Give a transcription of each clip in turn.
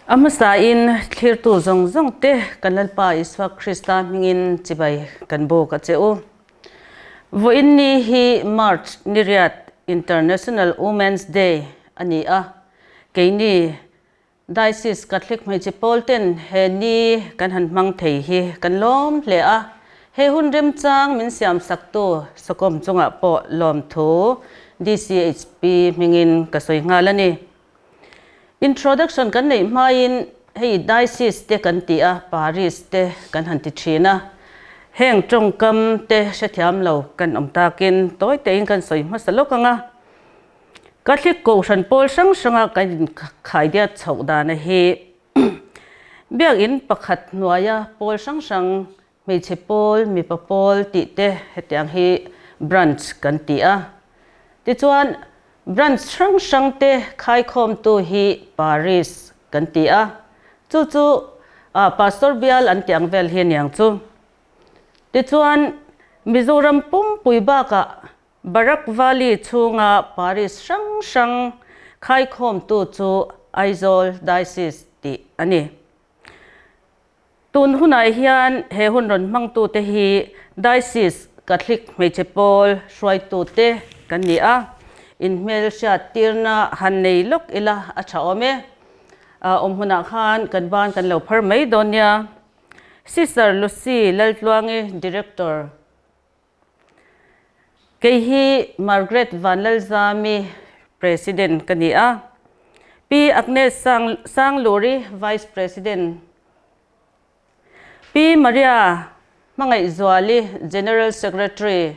A hmasain thlirtu zawng zawng te kan Lalpa Isua Krista hmingin chibai kan buk a che u. Vawiin ni hi March niriat International Women's Day a ni a, keini Diocese Catholic hmeichhe pawl ten he ni kan han hmang thei hi kan lawm hle a, he hun remchang min siam saktu sawkawm chungah pawh lawmthu DCHP hmingin ka sawi nghal a ni. Introduction kan neih hmain hei Diocese te kan ti a, Parish te kan han ti thin a, heng tawngkam te hrethiam lo kan awm takin tawi tein kan sawi hmasa lawk ang a. Catholic Kohhran pawl hrang hranga kan inkhaidiat chhoh dana hi Biakinn pakhat hnuaia pawl hrang hrang, hmeichhe pawl, mipa pawl tih te hetiang hi branch kan ti a. Tichuan, branch hrang hrang te khaikhawmtu hi parish kan ti a. Chu chu Pastor bial an tih ang vel hi aniang chu. Tichuan, Mizoram pumpui bakah Barak Valley chhunga parish hrang hrang khaikhawmtu chu Aizawl Diocese tih a ni. Tun hunah hian he hun rawn hmangtute hi Diocese Catholic hmeichhe pawl hruaitute kan ni a, inhmelhriat tirna han nei lawk ila a tha awm e. Awm hunah khan kan ban kan lo phar mai dawn nia. Sister Lucy Laltluangi, Director. Kei hi Margaret Vanlalzami President ka ni a, Pi Agnes Sangluri Vice President, Pi Maria Hmangaihzuali General Secretary,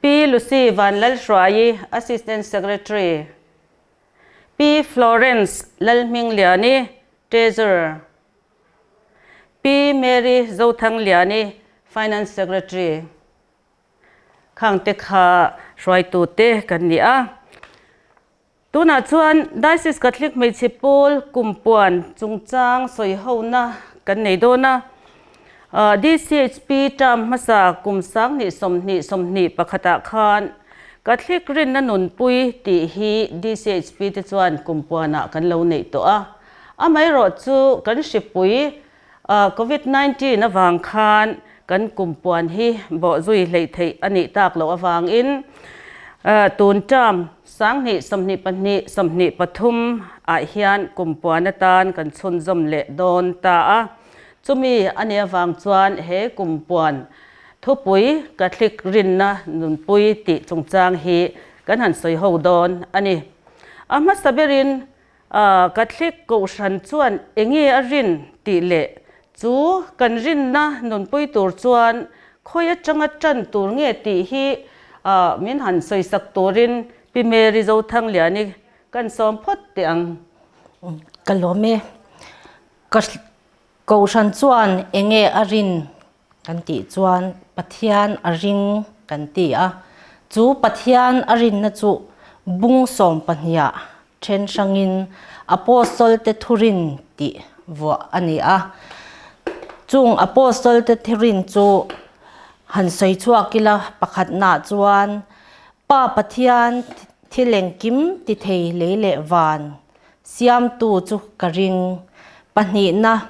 Pi Lucy Vanlalhruaii Assistant Secretary, Pi Florence Lalhmingliani Treasurer, Pi Mary Zothangliani, Finance Secretary, khangte kha hruaitute kan ni a. Tunah chuan Diocese Catholic Hmeichhe Pawl Kumpuan chungchang sawihona kan nei dawn a. DCHP term hmasa kum 20 20 21 ah khan Catholic rinna nunpui tih hi DCHP te chuan kumpuanah kan lo neih tawh a. Amaherawh chu kan hripui Covid 19 avang khan kan kumpuan hi bawhzui hleih theih a nih tak loh avangin tun term 20 22 23 ah hian kumpuan atan kan chhunzawm leh dawn ta a. Chumi a nih avang chuan he kumpuan thupui Catholic rinna nunpui tih chungchang hi kan han sawi ho dawn a ni. A hmasa berin Catholic Kohhran chuan enge a rin tih leh chu kan rinna nunpui tur chuan khawi atanga tan tur nge tih hi min han sawisak turin Pi Mary Zothangliani kan sawm phawt teh ang. Ka lawm e. Kohhran chuan enge a rin kan tih chuan Pathian a ring kan ti a, chu Pathian a rinna chu bung sawm pahniha then hrangin Apostle te thurin tih vuah a ni a. Chung Apostle te thurin chu han sawi chhuak ila pakhatnaah chuan Pa Pathian thil engkim ti thei lei leh van siamtu chu ka ring. Pahnihna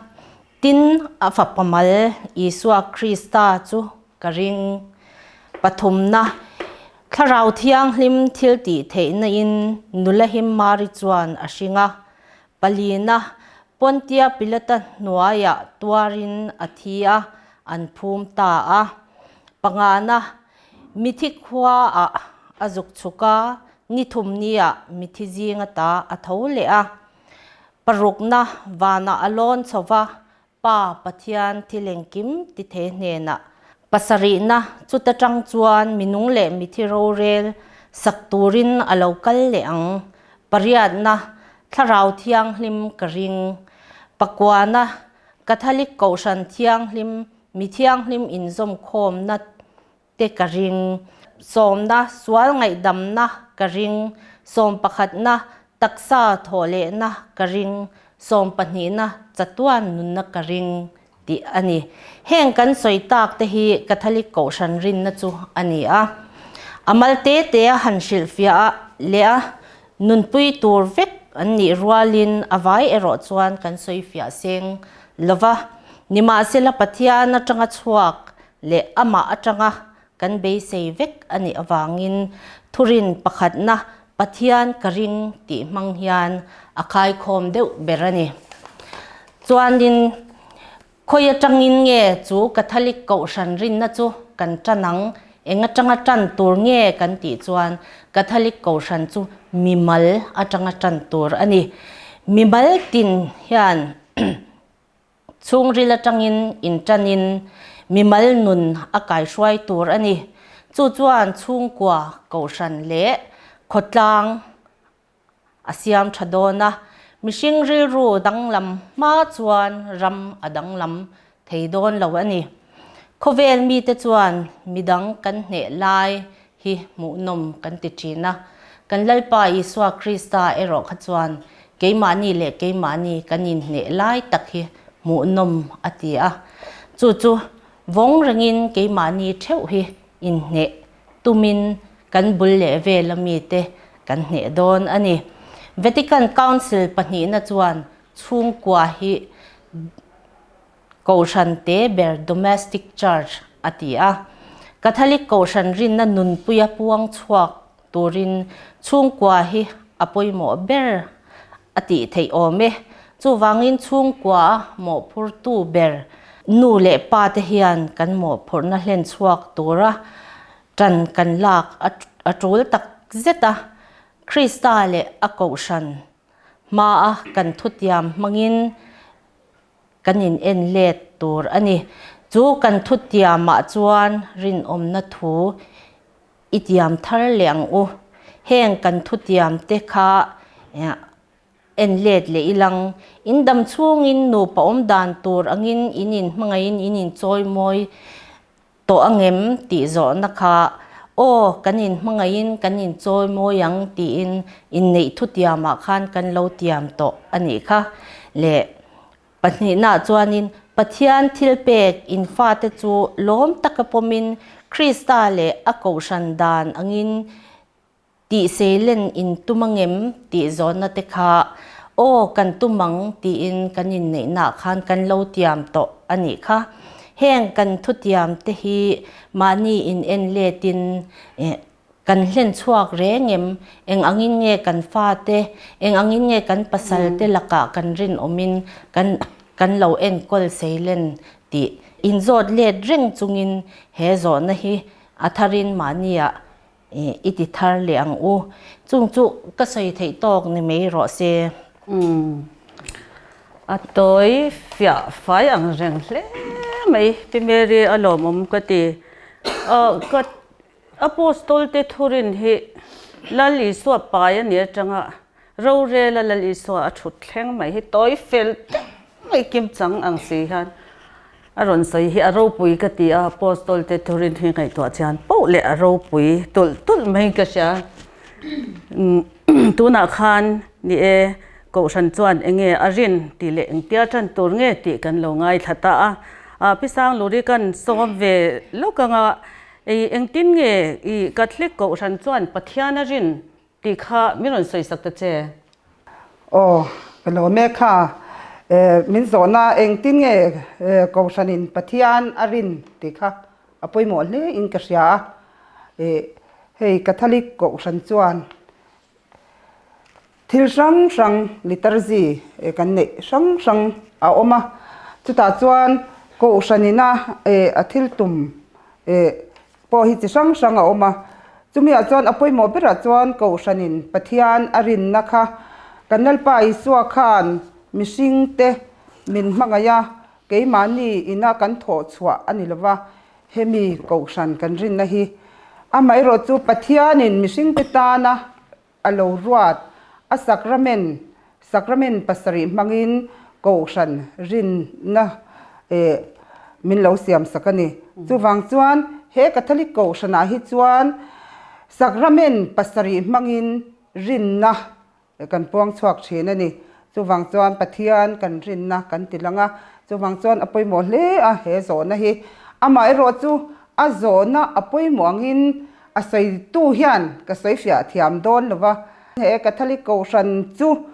Tin, a fapa mal Isua Krista chu ka ring. Pathumna, Thlarau Thianghlim thil tih theihna in nula him Mari chuan a hring a. Palina, Pontia Pilata hnuaiah tuarin a thi a, an phum ta a. Pangana, Mithi khuaah a zuk chhuk a, ni thumniah mithi zinga ta a tho leh a. Parukna vanah a lawn chho va, Pa Pathian thil engkim ti thei hnenah. Pasarihna chuta tang chuan minung leh mithi rorel sak turin a lo kal leh ang. Pariatna, Thlarau Thianghlim ka ring. Pakuana, Catholic Kohhran Thianghlim, mi thianghlim inzawmkhawmna te ka ring. Sawmna, sual ngaihdamna ka ring. Sawm pakhatna, taksa thawhlehna ka ring. Sawm pahnihna, chatuan nunna ka ring tih a ni. Heng kan sawi tak te hi Catholic Kohhran rinna chu a ni a. A mal te te a han hrilhfiah a leh a, nunpui tur vek. an nih rualin a vai erawh chuan kan sawi fiah seng lo va. Nimahsela Pathian atanga chhuak leh amah atanga kan beisei vek a nih avangin thurin pakhatna Pathian ka ring tih hmang hian a khaikhawm deuh ber a ni. Chuanin khawi atangin nge chu Catholic Kohhran rinna chu kan tan ang? Eng atanga tan tur nge kan tih chuan Catholic Kohhran chu mimal atanga tan tur a ni. Mimal tin hian Chhungril atangin inṭanin mimal nun a kaihruai tur a ni. Chu chuan chhungkua, kohhran leh khawtlang a siam ṭha dawn a. Mihring rilru danglam hma chuan ram a danglam thei dawn lo a ni. Khawvel mite chuan midang kan hneh lai hi hmuhnawm kan ti ṭhin a. Kan Lalpa Isua Krista erawh kha chuan keimahni leh keimahni kan inhneh lai tak hi hmuhnawm a ti a. Chu chu vawng rengin keimahni ṭheuh hi inhneh tumin kan bul leh vela mite kan hneh dawn a ni. Vatican Council pahnihna chuan chhungkua hi Kohhran te ber Domestic Church a ti a. Catholic Kohhran rinna nunpuia puang chhuak turin chhungkua hi a pawimawh ber a tih theih awm e. Chuvangin chhungkua mawhphurtu ber nu leh pa te hian kan mawhphurhna hlen chhuak tura tan kan lak a tul tak zet a. Krista leh a Kohhran hmaa kan thutiam hmangin Kan in en let tur a ni. Chu kan thutiamah chuan rinawmna thu i tiam thar leh ang u. Heng kan thutiam te kha en let leh ilang. In dam chhungin nupa awm dan tur angin in in hmangaihin in in chawimawi tawh angem tih zawhna kha aw kan in hmangaihin kan in chawimawi ang tiin inneih thutiamah khan kan lo tiam tawh a nih kha le pahnihnaah chuanin Pathian thilpek in fate chu lawm taka pawmin Krista leh a kohhran dan angin Tih seilen in tum angem tih zawhna te kha aw kan tum ang tiin kan inneihnaah khan kan lo tiam tawh a nih kha. Heng kan thutiam te hi mahni in en letin kan hlen chhuak reng em? Eng angin nge kan fate, eng angin nge kan pasal te lakah kan rinawmin kan kan lo enkawl seilen tih inzawt let reng chungin he zawhna hi a tharin mahniah I ti thar leh ang u. Chung chu ka sawi theih tawk ni mai rawh se. Umm. A tawi fiah fai ang reng hle mai. Pi Mary a lawmawm ka ti. Ka Apostol te thurin hi Lal Isua pai a ni atanga rorela Lal Isua a thut thleng mai hi tawi fel deuh mai kim chang ang si hian A rawn sawi hi a ropui ka ti a, Apostol te thurin hi ngaihtuah chian poh leh a ropui tulh tulh mai ka hria. Tunah khan ni e, Kohhran chuan enge a rin tih leh engtia tan tur nge tih kan lo ngaithla ta a. Pi Sangluri kan sawm ve lawk anga engtin nge i Catholic Kohhran chuan Pathian a rin Tih kha min rawn sawi sak ta che. Aw, ka lawm e kha. Min zawhna engtin nge Kohhranin Pathian a rin tih kha a pawimawh hle in ka hria a. Hei Catholic Kohhran chuan thil hrang hrang liturgy kan neih hrang hrang a awm a. Chutah chuan Kohhranina a thil tum pawh hi chi hrang hrang a awm a, chumiah chuan a pawimawh berah chuan Kohhranin Pathian a rinna kha kan Lalpa Isua khan mihringte min hmangaih a, keimahni ina kan thawh chhuah a ni lova, hemi Kohhran kan rinna hi amaherawh chu Pathianin mihringte tana a lo ruat a sakramen, sakramen pasarih hmangin kohhran rinna eh min lo siam sak a ni. Chuvang chuan he Catholic kohhranah hi chuan sakramen pasarih hmangin rinna kan puang chhuak thin a ni. Chuvang chuan Pathian kan rinna kan ti lang a, chuvang chuan a pawimawh hle a he zawhna hi. Amaherawhchu a zawhna a pawimawh angin A sawitu hian ka sawifiah thiam dawn lo va. He Catholic Kohhran chu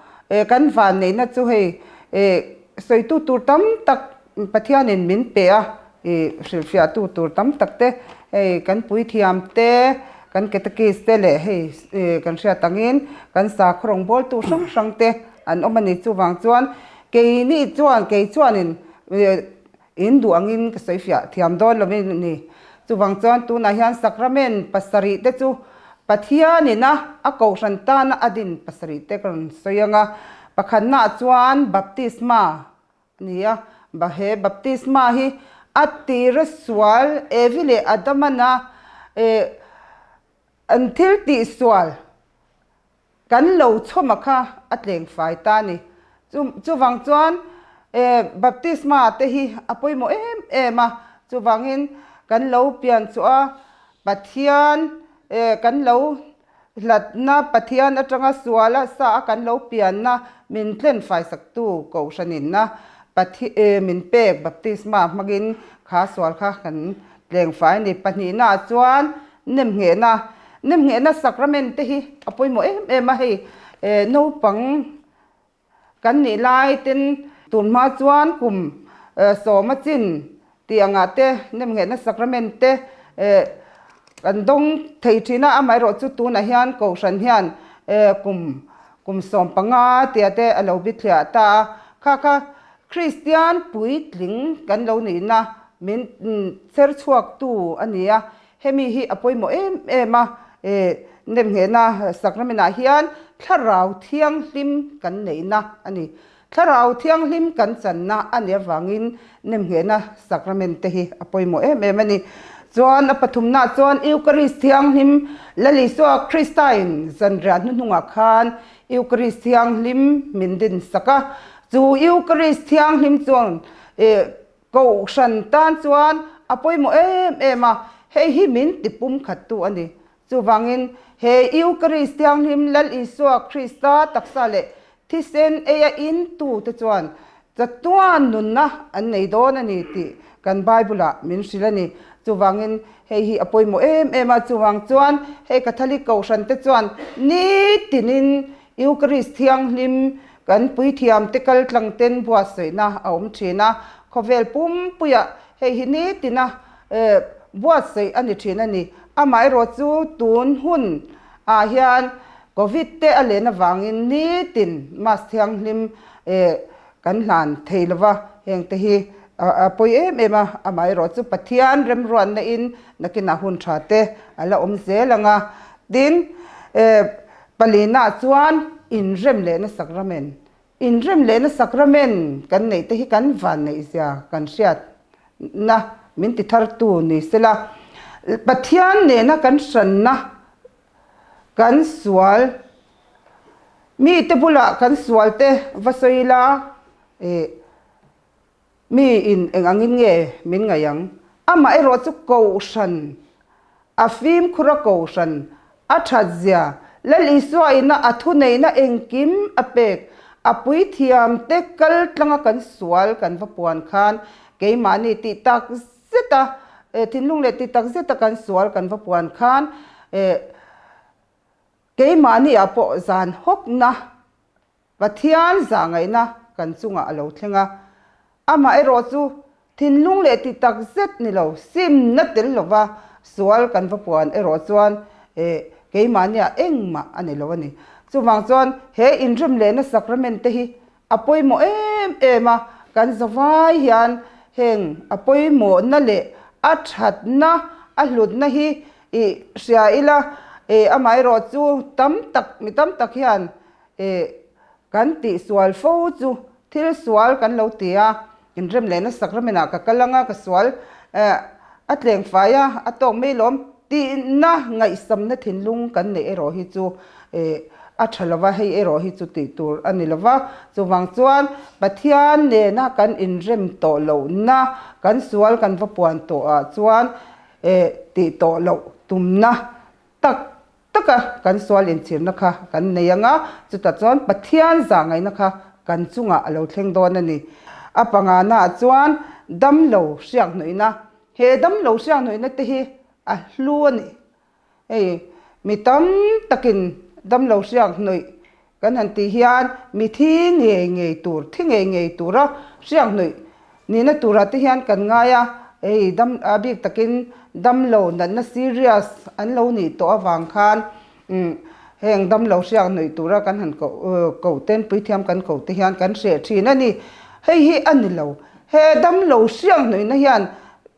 Kan vanneihna chu hei sawitu tur tam tak Pathianin min pe a, hrilhfiahtu tur tam tak te, hei kan puithiam te, kan catechist te leh hei kan hriat angin kan sakhaw rawngbawltu hrang hrang te an awm a ni. Chuvang chuan keini chuan kei chuanin in duh angin ka sawifiah thiam dawn lo a ni. Chuvang chuan tunah hian sacrament pasarih te chu Pathianin a a kohhran tana a din pasarih te ka rawn sawi ang a. Pakhatnaah chuan baptisma a ni a, he baptisma hi a tira sual Evi leh Adamana an thil tihsual Kan lo chhawma kha a tleng fai ta a ni. Chuvang chuan baptisma te hi a pawimawh em em a, chuvangin kan lo pian chhuah a, Pathian kan lo hlatna, Pathian atanga suala sa a kan lo pianna min tlen faisaktu Kohhraninna min pek baptisma hmangin kha sual kha kan tleng fai a ni. Pahnihnaah chuan nemnghehna, nemnghehna sacrament te hi a pawimawh em em a, hei naupang kan nih lai ten tun hma chuan kum sawma chin tih angah te nemnghehna sacrament te kan dawng thei thin a, amaherawh chu tunah hian kohhran hian kum kum 15 tia te a lo bithliah ta a, kha kha Kristian puitling kan lo nihna min cher chhuaktu a ni a, hemi hi a pawimawh em em a, nemnghehna sacrament-ah hian thlarau thianghlim kan neihna a ni. Thlarau thianghlim kan channa a nih avangin nemnghehna sacrament te hi a pawimawh em em a ni. Chuan a pathumnaah chuan Eucharist thianghlim Lal Isua Kristain zanriah hnuhnungah khan Eucharist thianghlim min dinsak a, chu Eucharist thianghlim chuan Kohhran tan chuan a pawimawh em em a, hei hi min ti pumkhattu a ni. Chuvangin he Eucharist thianghlim Lal Isua Krista taksa leh thisen eia intute chuan chatuan nunna an nei dawn a ni tih kan Bible-ah min hrilh a ni. Chuvangin hei hi a pawimawh em em a, chuvang chuan hei Catholic Kohhrante chuan nitinin Eucharist thianghlim kan puithiamte kaltlangten buatsaihna a awm thin a, khawvel pumpuiah hei hi nitina buatsaih a ni thin a ni. Amaherawh chu tun hun ah hian Covid te a len avangin nitin Mass thianghlim kan hlan thei lo va, heng te hi a pawi em em a, amaherawh chu Pathian remruatna in nakinah hun tha te a la awm zel ang a. Tin, palina chuan inrem lehna sacrament, inrem lehna sacrament kan neih te hi kan van neih zia kan hriatna min ti thartu ni sela, Pathian nena kan hranna Kan sual, mite bulah kan sual te va sawi ila, ih, mi in eng angin nge min ngaih ang? Amah erawh chu kohhran, a fimkhur a kohhran, a that zia, Lal Isua ina a thuneihna engkim a pek, a puithiam te kal tlanga kan sual kan va puan khan keimahni tih tak zeta thinlung leh ti tak zeta kan sual kan va puan khan keimahni ah pawh zan hawkna Pathian zahngaihna kan chungah a lo thleng a, amah erawh chu thinlung leh ti tak zet ni lo simna tel lova sual kan va puan erawh chuan keimahni ah engmah a ni lo a ni. Chuvang chuan he inrem lehna sacrament te hi A pawimawh em em a, kan zavai hian heng a pawimawhna leh a thatna, a hlutna hi i hria ila, e amaherawh chu tam tak, mi tam tak hian e kan tihsual fo chu thil sual kan lo ti a, inrem lehna sacrament-ah ka kal anga ka sual a tleng fai a, a tawk mai lawm tihna ngaihsamna thinlung kan neih erawh hi chu e a tha lova, hei erawh hi chu tih tur a ni lova. Chuvang chuan Pathian nena kan inrem tawh lohna, kan sual kan va puan tawh ah chuan e tih tawh loh tumna tak taka kan sual inchhirna kha kan nei ang a, chutah chuan Pathian zahngaihna kha kan chungah a lo thleng dawn a ni. A pangana ah chuan damlo hriakhnawihna, he damlo hriakhnawihna te hi a hlu a ni. Hei mi tam takin damlo hriak hnawih Kan han tih hian mi thi ngei ngei tur, thi ngei ngei tura hriak hnawih nihna turah te hian kan ngai a, hei dam a bik takin damlo natna serious an lo nih tawh avang khan heng damlo hriak hnawih tura kan han koh koh ten puithiam kan koh te hian kan hreh thin a ni. Hei hi a ni lo. He damlo hriak hnawihna hian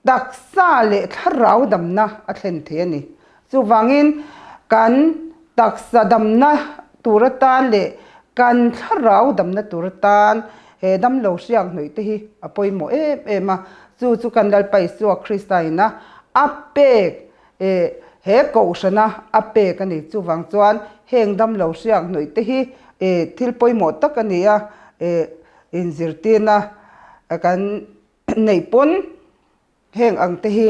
taksa leh thlarau damna a thlen thei a ni. Chuvangin, kan taksa damna tur atan leh kan thlarau damna tur atan he damlo hriak hnawih te hi a pawimawh em em a. Chu chu kan Lalpa Isua Krista ina a pek eh he kohhrana a pek a ni. Chuvang chuan heng damlo hriak hnawih te hi eh thil pawimawh tak a ni a, eh inzirtirna kan neih pawn Heng ang te hi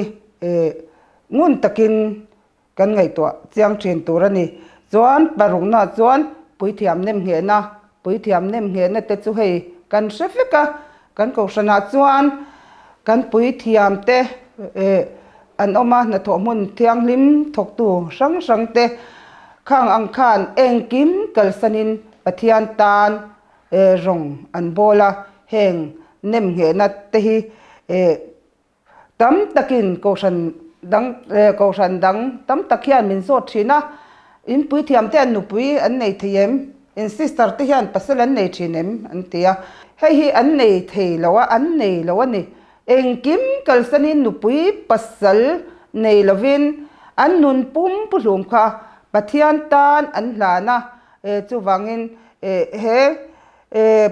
ngun takin kan ngaihtuah chiang thin tur a ni. Chuan parukna chuan puithiam nemnghehna, puithiam nemnghehna te chu hei kan hre vek a, kan kohhranah chuan kan puithiam te an awm a, hnathawh hmun thianghlim thawktu hrang hrang te khang ang khan engkim kalsanin Pathian tan rawng an bawl a, heng nemnghehna te hi tam takin kohhran dang kohhran dang tam tak hian min zawt thin a, in puithiam te an nupui an nei thei em? In sister te hian pasal an nei thin em? an ti a, hei hi an nei thei lo a, an nei lo a ni. Engkim kalsanin nupui pasal nei lovin an nun pum puhlum kha Pathian tan an hlan a, Chuvangin he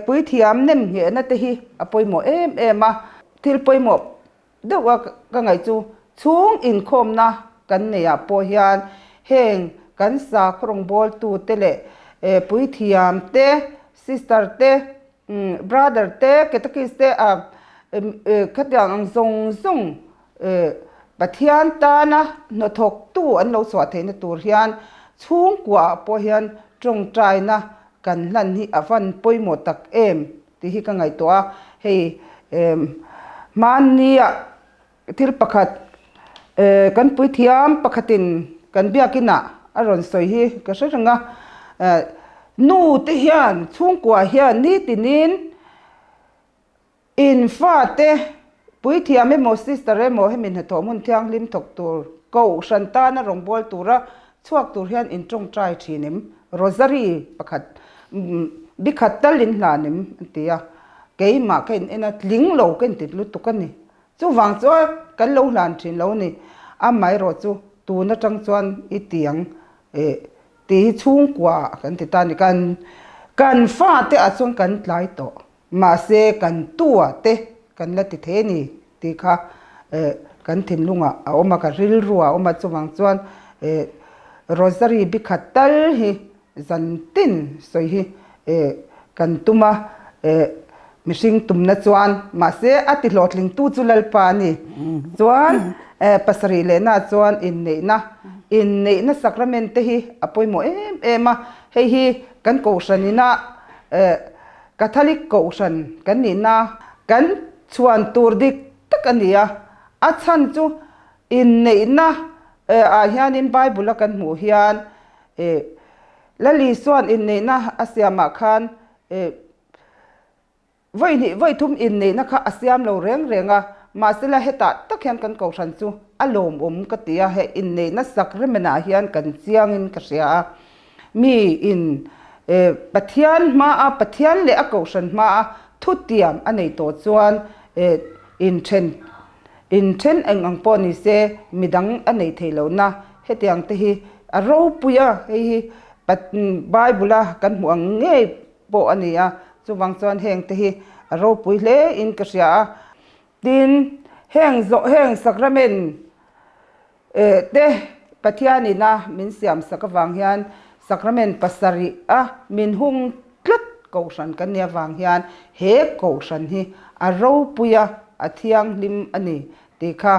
puithiam nemnghehna te hi a pawimawh em em a, thil pawimawh deuh a ka ngaih chu chhung inkhawmna kan neih ah pawh hian heng kan sakhaw rawngbawltu te leh puithiam te, sister te, brother te, catechist te khatiang ang zawng zawng Pathian tana hnathawktu an lo chhuah theihna tur hian chhungkuaah pawh hian tawngtaina kan hlan hi a van pawimawh tak em tih hi ka ngaihtuah a. Hei hmannia thil pakhat kan puithiam pakhatin kan biakinah a rawn sawi hi ka hre reng a, nu te hian chhungkuaah hian nitinin In fate, puithiam emaw sister emaw hemi hnathawh hmun thianghlim thawk tur kohhran tana rawngbâwl tura chhuak tur hian in tawngtai thin em? Rosary pakhat bi khat tal in hlan em? a ti a. Keimah ka in en a, tling lo ka inti lutuk a ni. Chuvang chuan kan lo hlan thin lo ni. Amaherawh chu tun atang chuan i ti ang eh tih hi chhungkua kan ti ta a ni. Kan kan fate ah chuan kan tlai tawh. Mahse, kan tua te kan la ti thei a ni tih kha kan thinlungah a awm a, ka rilruah a awm a, chuvang chuan Rosary bi khat tal hi zan tin sawi hi kan tum a, mihring tumna chuan mahse a ti hlawhtlingtu chu Lalpa a ni. Chuan pasarih lehna chuan inneihna, inneihna sacrament te hi a pawimawh em em a, hei hi kan kohhran ina Catholic Kohhran kan nihna kan chhuan tur dik tak a ni a, a chhan chu inneihna ah hianin Bible a kan hmuh hian Lal Isua'n inneihna a siamah khan vawi hnih vawi thum inneihna kha a siam lo reng reng a, mahsela hetah tak hian kan Kohhran chu a lawmawm ka ti a, he inneihna sacrament ah hian kan chiangin ka hria a. Mi in Pathian hmaa Pathian leh a kohhran hmaa thutiam a nei tawh chuan inthen inthen eng ang pawh ni se midang a nei thei lohna hetiang te hi a ropui a, hei hi Bible a kan hmuh ang ngei pawh a ni a, chuvang chuan heng te hi a ropui hle in ka hria a. Tin, heng zawh heng sacrament te Pathianin a min siam sak avang hian sacrament pasarih a min hung tlat kohhran kan nih avang hian he kohhran hi a ropui a, a thianghlim a ni tih kha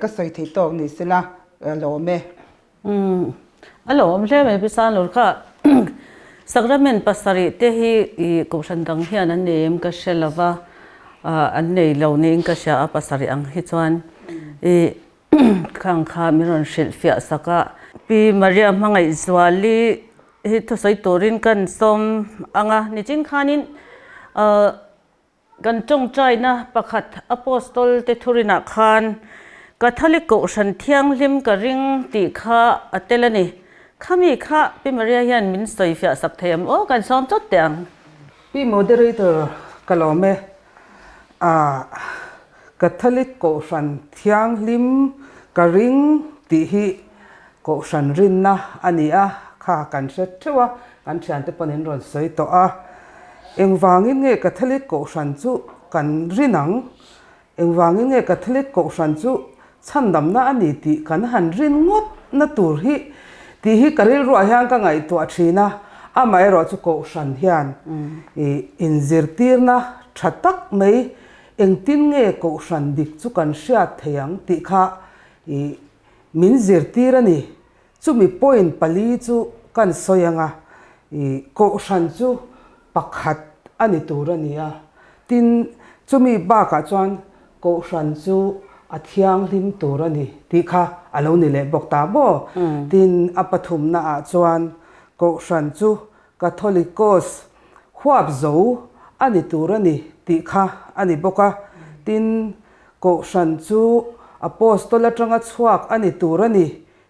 ka sawi thei tawk ni sela lawm e. Umm a lo awm hle mai Pi Sanlur kha Sacrament pasarih te hi i kohhran dang hian an nei em ka hre lova an nei lo niin ka hria a pasarih ang hi chuan i khang kha min rawn hrilh fiah sak a. Pi Maria Hmangaihzuali. hi thusawi turin kan sawm ang a, nichin khanin kan tawngtaina pakhat Apostol te thurinah khan Catholic Kohhran Thianghlim ka ring tih kha a tel a ni. Khami kha Pi Maria hian min sawi fiah sak thei ang aw, kan sawm chawt teh ang. Pi Moderator ka lawm e. A Catholic Kohhran Thianghlim ka ring tih hi Kohhran rinna a ni a, kha kan hre theuh a, kan thiante pawn in rawn sawi tawh a. Engvangin nge Catholic Kohhran chu kan rin ang? Engvangin nge Catholic Kohhran chu chhandamna a ni tih kan han rin ngawt na tur hi tih hi ka rilruah hian ka ngaihtuah thin a, amaherawh chu Kohhran hian inzirtirna tha tak mai engtin nge Kohhran dik chu kan hriat thei ang tih kha Min zirtir a ni. Chumi point pali chu kan sawi ang a, i kohhran chu pakhat a ni tur a ni a. Tin, chumi bakah chuan kohhran chu a thianghlim tur a ni tih kha a lo ni leh bawk ta maw? Tin, a pathumnaah chuan kohhran chu Catholicos huap zo a ni tur a ni tih kha a ni bawk a. Tin, Kohhran chu Apostol atanga chhuak a ni tur a ni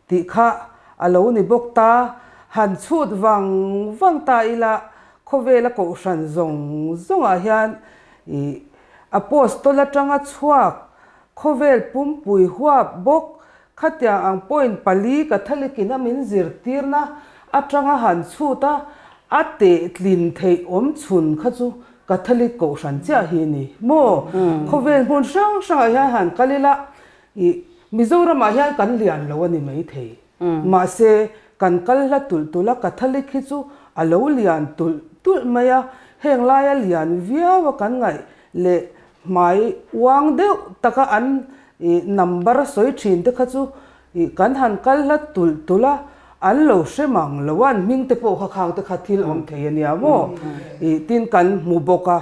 tih kha a lo ni bawk ta. Han chhut vang vang ta ila, khawvela kohhran zawng zawngah hian i Apostol atanga chhuak khawvel pumpui huap bawk khatiang ang point pali Catholic-in a min zirtirna atanga han chhut a, a tehtlin theih awm chhun kha chu Catholic kohhran chiah hi ni maw? Khawvel hmun hrang hrangah hian han kal ila ih Mizoramah hian kan lian lo a ni maithei. Mahse kan kal hla tulh tulh a Catholic hi chu a lo lian tulh tulh mai a, heng laia lian viau a kan ngaih leh hmai uang deuh taka an ih number sawi thin te kha chu Ih, kan han kal hla tulh tulh a, an lo hre mang lo a, an hming te pawh kha khang te kha thil awm thei a nia maw? Ih, tin kan hmu bawk a,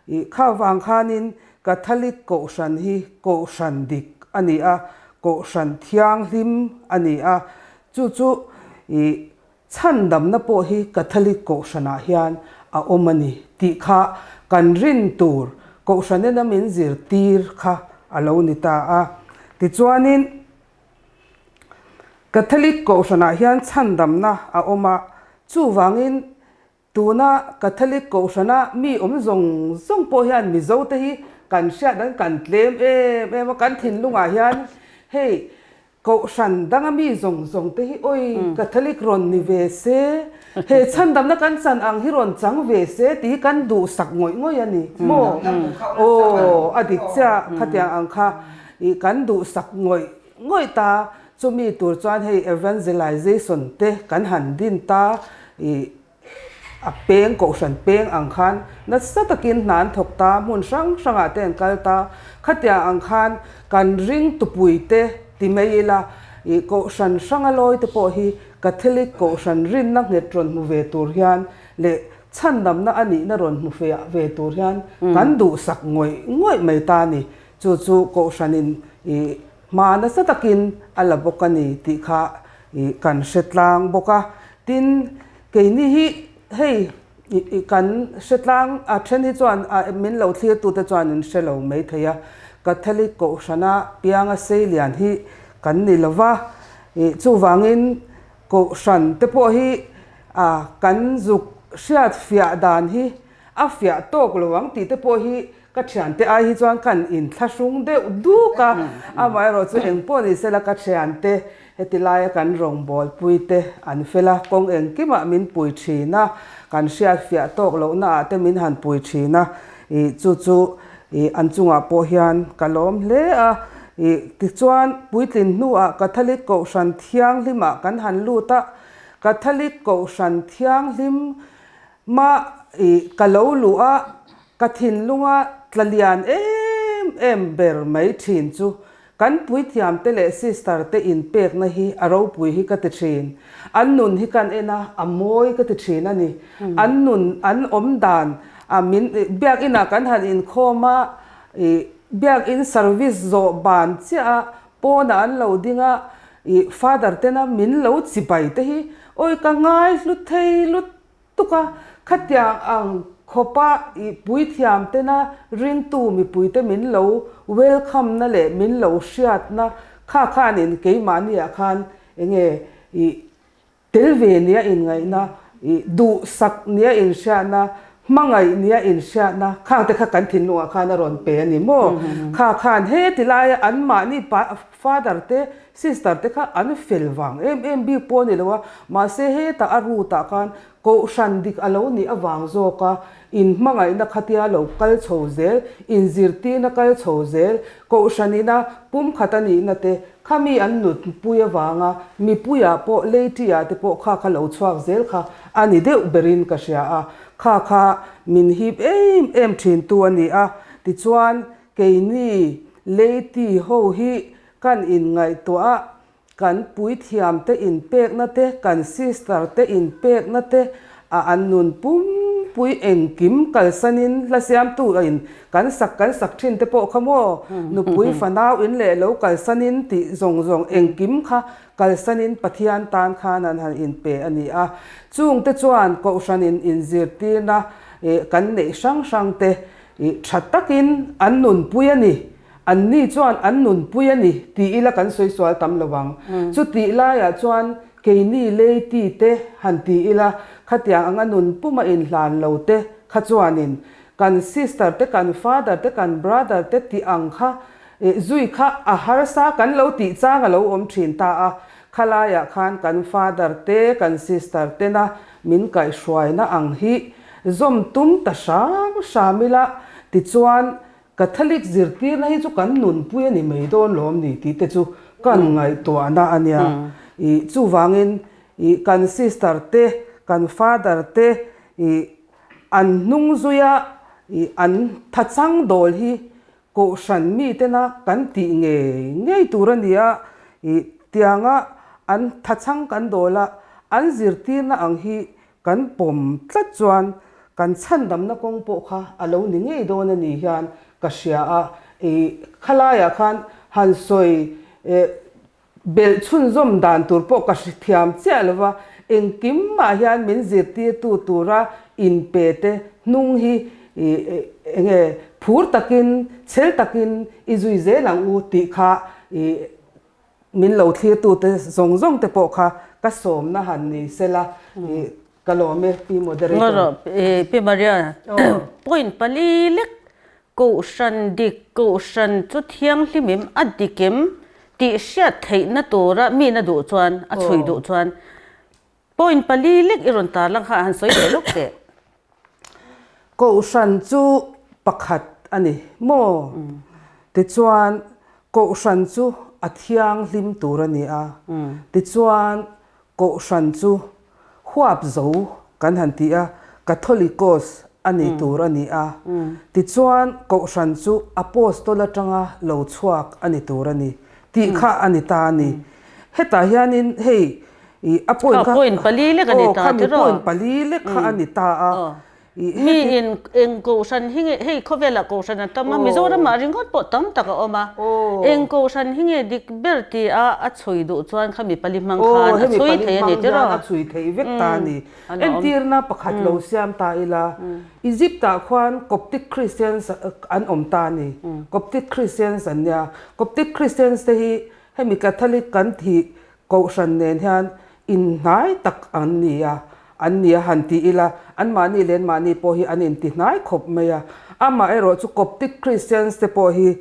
ih, kha vang khanin Catholic Kohhran hi Kohhran dik a ni a, Kohhran thianghlim a ni a, chu chu ih, chhandamna pawh hi Catholic Kohhranah hian a awm a ni tih kha kan rin tur Kohhran ena min zirtir kha a lo ni ta a. Tichuanin Catholic Kohhranah hian chhandamna a awm a, chuvangin tuna Catholic Kohhrana mi awm zawng zawng pawh hian Mizote hi kan hriat ang kan tlem em em a, kan thinlungah hian hei Kohhran danga mi zawng zawng te hi awi Catholic rawn ni ve se, he chhandamna kan chan ang hi rawn chang ve se tih hi kan duhsak ngawih ngawih a ni maw? Aw a dik chiah khatiang ang kha ih kan duhsak ngawih ngawih ta, chumi tur chuan hei evangelization te kan han din ta ih A peng, kohhran peng ang khan nasa takin hna an thawk ta, hmun hrang hrangah te an kal ta. Khatiang ang khan kan ring tupui te ti mai ila, ih kohhran hranga lawi te pawh hi Catholic kohhran rinna nghet rawn hmu ve tur hian leh chhandamna a nihna rawn hmu fe ve tur hian kan duhsak ngawih ngawih mai ta a ni. Chu chu kohhranin ih hma nasa takin a la bawk a ni tih kha ih kan hre tlang bawk a. Tin, keini hi hei kan hre tlang a then hi chuan a min lo thlirtute chuan in hre lo mai thei a, Catholic Kohhrana pianga seilian hi kan ni lo va, ih chuvangin Kohhran te pawh hi a kan zuk hriat fiah dan hi a fiah tawk lo ang tih te pawh hi Ka thiante ai hi chuan kan inthlahrung deuh duk a, amaherawh chu engpawh ni sela ka thiante heti laia kan rawngbawlpui te an fel a, kawng engkimah min pui thin a, kan hriatfiah tawk lohna ah te min han pui thin a, ih chu chu ih an chungah pawh hian ka lawm hle a, ih tichuan puitlin hnuah Catholic Kohhran Thianghlimah kan han lut a, Catholic Kohhran Thianghlim mah ih ka lo luh a, Ka thinlunga tla lian em em ber mai thin chu kan puithiamte leh sister te inpekna hi a ropui hi ka ti thin. An nun hi kan en a, a mawi ka ti thin a ni. An nun, an awm dan a min biakinah kan han inkhawm a, ih biakin service zawh ban chiah a, pawnah an lo ding a, ih father tena min lo chibai te hi Awi ka ngai hlu thei lutuk a, khatiang ang khawpa i puithiam tena ringtu mipuite min lo welcome na leh min lo hriatna kha khanin keimahniah khan enge i Tel ve nia inngaihna, ih duhsak nia inhriatna, hmangaih nia inhriatna khangte kha kan thinlungah khan a rawn pe a ni maw? Kha khan heti laia anmahni pa father te sister te kha an fel vang em em bik pawh a ni lo a, mahse hetah a root ah khan kohhran dik a lo nih avang zawka inhmangaihna khatia lo kal chho zel, inzirtirna kal chho zel, kohhranina pumkhat a nihna te Khami an nutpui avanga mipuiah pawh Leiti-ah te pawh kha kha lo chhuak zel kha a ni deuh berin ka hria a, kha kha min hip em em thintu a ni a. Tichuan, keini Leiti ho hi kan inngaihtuah a, kan puithiamte inpekna te, kan sister te inpekna te a an nun pumpui engkim kalsanin hla siamtu in kan sak kan sak thin te pawh kha maw nupui fanau in leh lo kalsanin tih zawng zawng engkim kha kalsanin Pathian tan khan an han inpe a ni a. Chungte chuan Kohhranin inzirtirna kan neih hrang hrang te tha takin an nunpui a ni. Anni chuan an nunpui a ni tih ila kan sawi sual tam lo ang. Chutih laiah chuan keini Leiti te han ti ila khatiang anga nun puma inhlan lo te kha chuanin kan sister te kan father te kan brother te tih ang kha zui kha a harsa kan lo tih chang a lo awm thin ta a. Khalaiah khan kan father te kan sister tena min kaihhruaina ang hi zawm tum ta hram hram ila tichuan Catholic zirtirna hi chu kan nunpui a ni mai dawn lawm ni tih te chu kan ngaihtuahna a nia. Ih chuvangin ih kan sister te, kan father te ih an hnung zuia ih an thachang dawl hi kohhran mitena kan tih ngei ngei tur a ni a. Ih tianga an thachang kan dawl a, an zirtirna ang hi Kan pawm tlat chuan kan chhandamna kawng pawh kha a lo ni ngei dawn a ni hian ka hria a, i khalaiah khan han sawi belh chhunzawm dan tur pawh ka hre thiam chiah lo va, engkimah hian min zirtirtu tura inpe te hnung hi eng nge phur takin chhel takin i zui zel ang u tih kha i Min lo thlirtute zawng zawng te pawh kha ka sawmna han ni sela i ka lawm e Pi Moderator. Ngaw rawh Pi Maria, point pali lek Kohhran dik Kohhran chu thianghlimim a dikim tih hriat theihna tura mina duh chuan a chhui duh chuan point pali lek i rawn tarlang kha han sawi leh lawk teh. Kohhran chu pakhat a ni maw? Tichuan, Kohhran chu a thianghlim tur a ni a. Tichuan, Kohhran chu huap zo kan han ti a, Catholicos a ni tur a ni a. Tichuan, Kohhran chu Apostol atanga lo chhuak a ni tur a ni tih kha a ni ta a ni. Hetah hianin hei I a point kha point pali lek a ni ta tiraw? Point pali lek kha a ni ta a. Mi in eng kohhran hi nge hei khawvelah kohhran a tam a Mizoramah ringawt pawh tam tak a awm a. Eng kohhran hi nge dik ber ti a a chhui duh chuan kha mi pali hmang khan a chhui thei a ni tiraw? A chhui thei vek ta a ni. Entirna pakhat lo siam ta ila Egypt ah khuan Coptic Christians an awm ta a ni. Coptic Christians an nia. Coptic Christians te hi hemi Catholic kan tih Kohhran nen hian inhnai tak an ni a, an ni a han ti ila, anmahni leh anmahni pawh hi an intihnai khawp mai a. Amaherawh chu Coptic Christians te pawh hi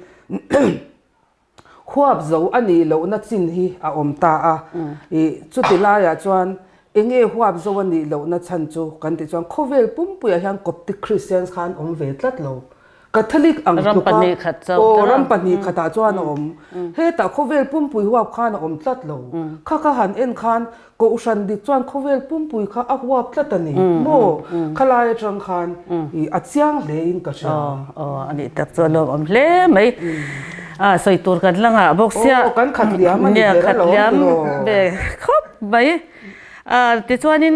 huap zo a nih lohna chin hi a awm ta a. Ih, chuti laiah chuan eng nge huap zo a nih lohna chhan chu kan tih chuan khawvel pumpuiah hian Coptic Christians kha an awm ve tlat lo. Catholic ang Ram tluka pahnih khat chauh aw tawh. ram pahnih khatah chuan a awm. Hetah khawvel pumpui huap khan a awm tlat lo. Kha kha han en khan Kohhran dik chuan khawvel pumpui kha a huap tlat a ni maw? Khalai atang khan i a chiang hle in ka hria. Aw aw a nih tak chu a lawmawm hle mai. A sawi tur kan la ngah bawk sia. Aw kan khat liam a ni Nia ber khat alawm liam tiraw. ve khawp mai. A tichuanin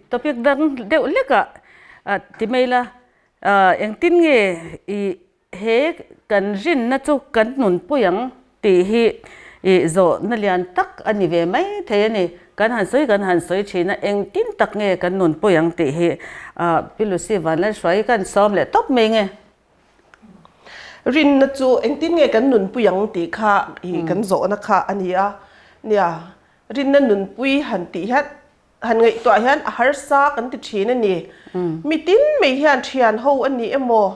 topic dang deuh hlekah ti mai la. Engtin nge i he kan rinna chu kan nunpui ang tih hi I zawhna lian tak a ni ve mai thei a ni. Kan han sawi kan han sawi thin a, engtin tak nge kan nunpui ang tih hi Pi Lucy Vanlalhruai kan sawm leh tawp mai nge. Rinna chu engtin nge kan nunpui ang tih kha i kan zawhna kha a ni a. Nia, rinna nunpui han tih hian han ngaihtuah hian a harsa kan ti thin a ni. Mi tin mai hian thian ho a ni emaw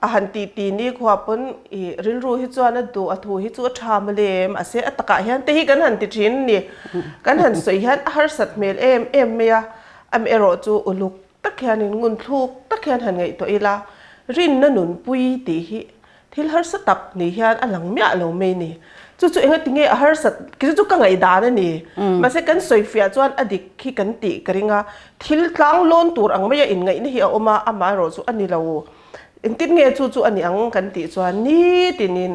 a han ti ti ni khua pawn i rilru hi chuan a duh a thu hi chu a tha mawle mahse a takah hian te hi kan han ti thin a ni. Kan han sawi hian a harsat hmel em em mai a, amaherawh chu uluk tak hian in ngun thluk tak hian han ngaihtuah ila rinna nunpui tih hi Thil harsa tak ni hian a lang miah lo mai ni. Chu chu engati nge a harsat chu chu ka ngaihdan a ni. Mahse kan sawi fiah chuan a dik hi kan tih ka ring a, thil tlang lawn tur ang maia inngaihna hi a awm a, amaherawh chu a ni lo. Engtin nge chu chu a ni ang kan tih chuan nitinin,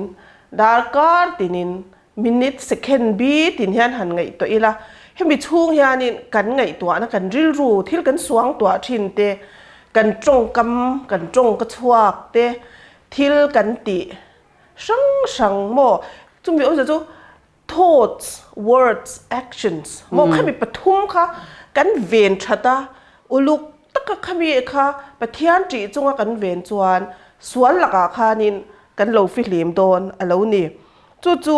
darkar tinin, minute, second bi tin hian han ngaihtuah ila, hemi chhung hianin kan ngaihtuahna, kan rilru, thil kan suangtuah thin te, kan tawngkam, kan tawngka chhuak te, Thil kan tih hrang hrang maw? Chumi awmzia chu thoughts, words, actions maw? Khami pathum kha kan ven that a, uluk taka khami kha Pathian ṭih chunga kan ven chuan sual lakah khanin kan lo fihlim dawn a lo ni. Chu chu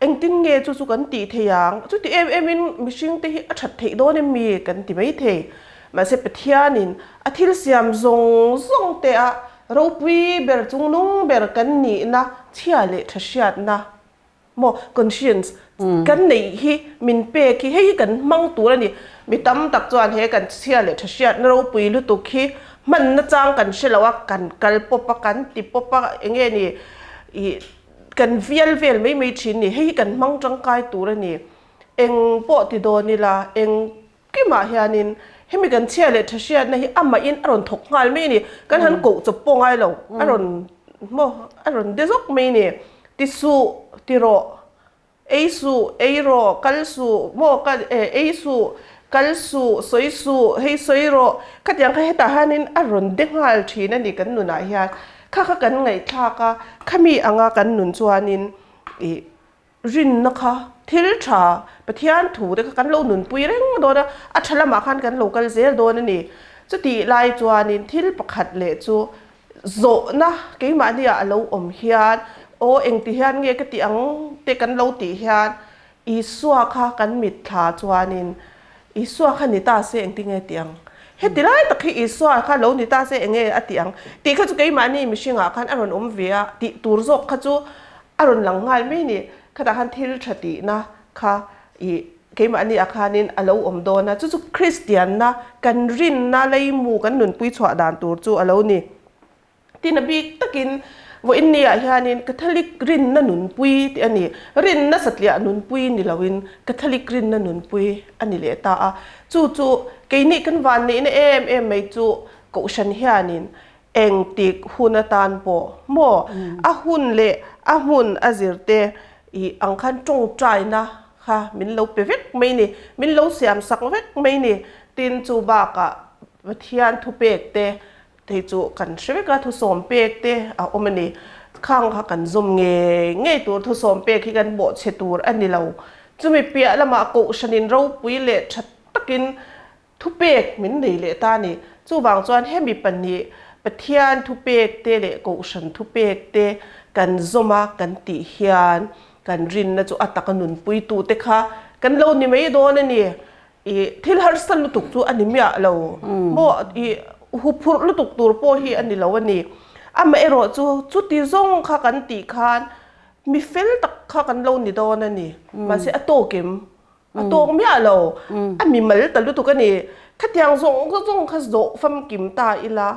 Engtin nge chu chu kan tih thei ang? Chuti em emin mihringte hi a that theih dawn em mi kan ti mai thei. Mahse Pathianin a thil siam zawng zawng te a ropui ber chungnung ber kan nihna chhia leh tha hriatna maw conscience kan neih hi min pek hi hei hi kan hmang tur a ni. Mi tam tak chuan he kan chhia leh tha hriatna ropui lutuk hi hmanna chang kan hre lo a, kan kal pawp a, kan ti pawp a, enge ni ih Kan vial vel mai mai thin ni, hei hi kan hmang tangkai tur a ni. Eng pawh ti dawn ila, eng kimah hianin hemi kan chhia leh tha hriatna hi amahin a rawn thawk nghal mai a ni. Kan han koh chawp pawh ngai lo, a rawn maw a rawn de zawk mai a ni. Ti suh, ti rawh, ei suh, ei rawh, kal suh, maw kal eh ei suh, kal suh, sawi suh, hei sawi rawh, khatiang kha hetah hianin a rawn de nghal thin a ni kan nunah hian. Kha kha kan ngaihthlak a, khami anga kan nun chuanin ih rinna kha thil tha Pathian thu te kha kan lo nunpui reng dawn a, a tha lamah khan kan lo kal zel dawn a ni. Chutih lai chuanin thil pakhat leh chu zawhna keimahniah a lo awm hian aw engti hian nge ka tih ang te kan lo tih hian Isua kha kan mitthla chuanin Isua kha ni ta se engti nge tih ang? Heti lai tak hi Isua kha lo ni ta se enge a tih ang? Tih kha chu keimahni mihringah khan a rawn awm ve a, tih tur zawk kha chu a rawn lang nghal mai ni. Khatah khan thil tha tihna kha ih keimahni ah khanin a lo awm dawn a, chu chu Kristianna kan rinna leimu kan nunpui chhuah dan tur chu a lo ni. Tin a bik takin vawiin niah hianin Catholic rinna nunpui tih a ni. Rinna satliah nunpui ni loin Catholic rinna nunpui a ni leh ta a. Chu chu keini kan vanneihna em em mai chu Kohhran hianin engtik hun atan pawh maw a hun leh a hmun a zirte ih ang khan tawngtaina kha min lo pe vek mai ni, min lo siamsak vek mai ni. Tin chu bakah Pathian thupek te Hei chu kan hre vek a, thusawm pek te a awm a ni. Khang kha kan zawm ngei ngei tur, thusawm pek hi kan bawhchhe tur a ni lo. Chumi piah lamah Kohhranin ropui leh tha takin thupek min nei leh ta a ni. Chuvang chuan hemi pahnih Pathian thupek te leh Kohhran thupek te kan zawm a kan tih hian kan rinna chu a taka nunpuitute kha kan lo ni mai dawn a ni. I thil harsa lutuk chu a ni miah lo maw i huphurh lutuk tur pawh hi a ni lo a ni. Amaherawh chu chuti zawng kha kan tih khan mi fel tak kha kan lo ni dawn a ni. Mahse a tawk em? A tawk miah lo. A mi mal ta lutuk a ni. Khatiang zawng zawng kha zawh famkim ta ila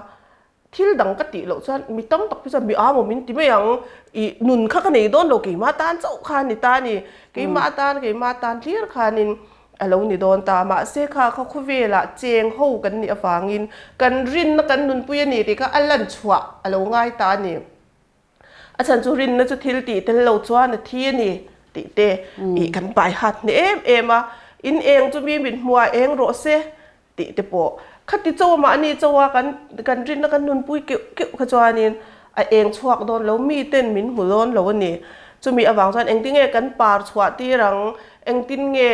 Thil dang ka tih loh chuan mi tam tak phei chuan mi aa maw min ti mai ang, ih nun kha ka nei dawn lo keimah tan chauh kha a ni ta a ni, keimah tan keimah tan hlir khanin a lo ni dawn ta. Mahse kha kha khawvelah cheng ho kan nih avangin kan rinna kan nunpui a ni tih kha a lan chhuah a lo ngai ta a ni. A chhan chu rinna chu thil tih tel lo chuan a thi a ni tih te ih kan pai hat hneh em em a, in eng chu mi min hmuh a eng rawh se tih te pawh khati chaw mahni chaw a kan kan rinna kan nunpui keuh keuh kha chuanin a eng chhuak dawn lo mi ten min hmu dawn lo a ni. Chumi avang chuan engtin nge kan par chhuah tir ang, engtin nge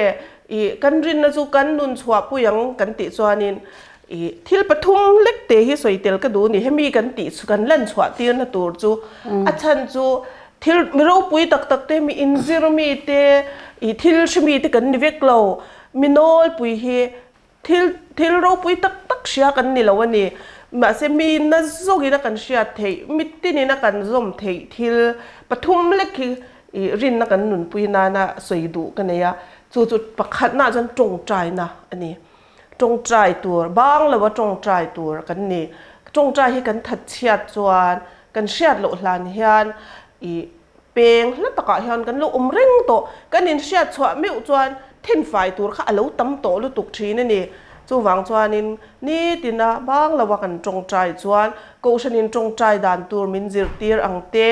ih kan rinna chu kan nun chhuah pui ang kan tih chuanin ih thil pathum lek te hi sawi tel ka duh a ni. Hemi kan tih kan lan chhuah tirna tur chu a chhan chu thil mi ropui tak tak te, mi inzir mi te, ih thil hre mi te kan ni vek lo. Mi nawlpui hi Thil thil ropui tak tak hria kan ni lo a ni. Mahse mi na zawkin a kan hriat theih, mitinin a kan zawm theih thil pathum lek hi ih rinna kan nunpui nana sawi duh ka nei a. Chu chu pakhatnaah chuan tawngtaina a ni. Tawngtai tur, bang lova tawngtai tur kan ni. Tawngtai hi kan that chhiat chuan kan hriat loh hlan hian ih Peng hla takah hian kan lo awm reng tawh. Kan inhriat chhuah meuh chuan thenfai tur kha a lo tam tawh lutuk thin a ni. Chuvang chuanin nitina bang loa kan tawngtai chuan Kohhranin tawngtai dan tur min zirtir ang te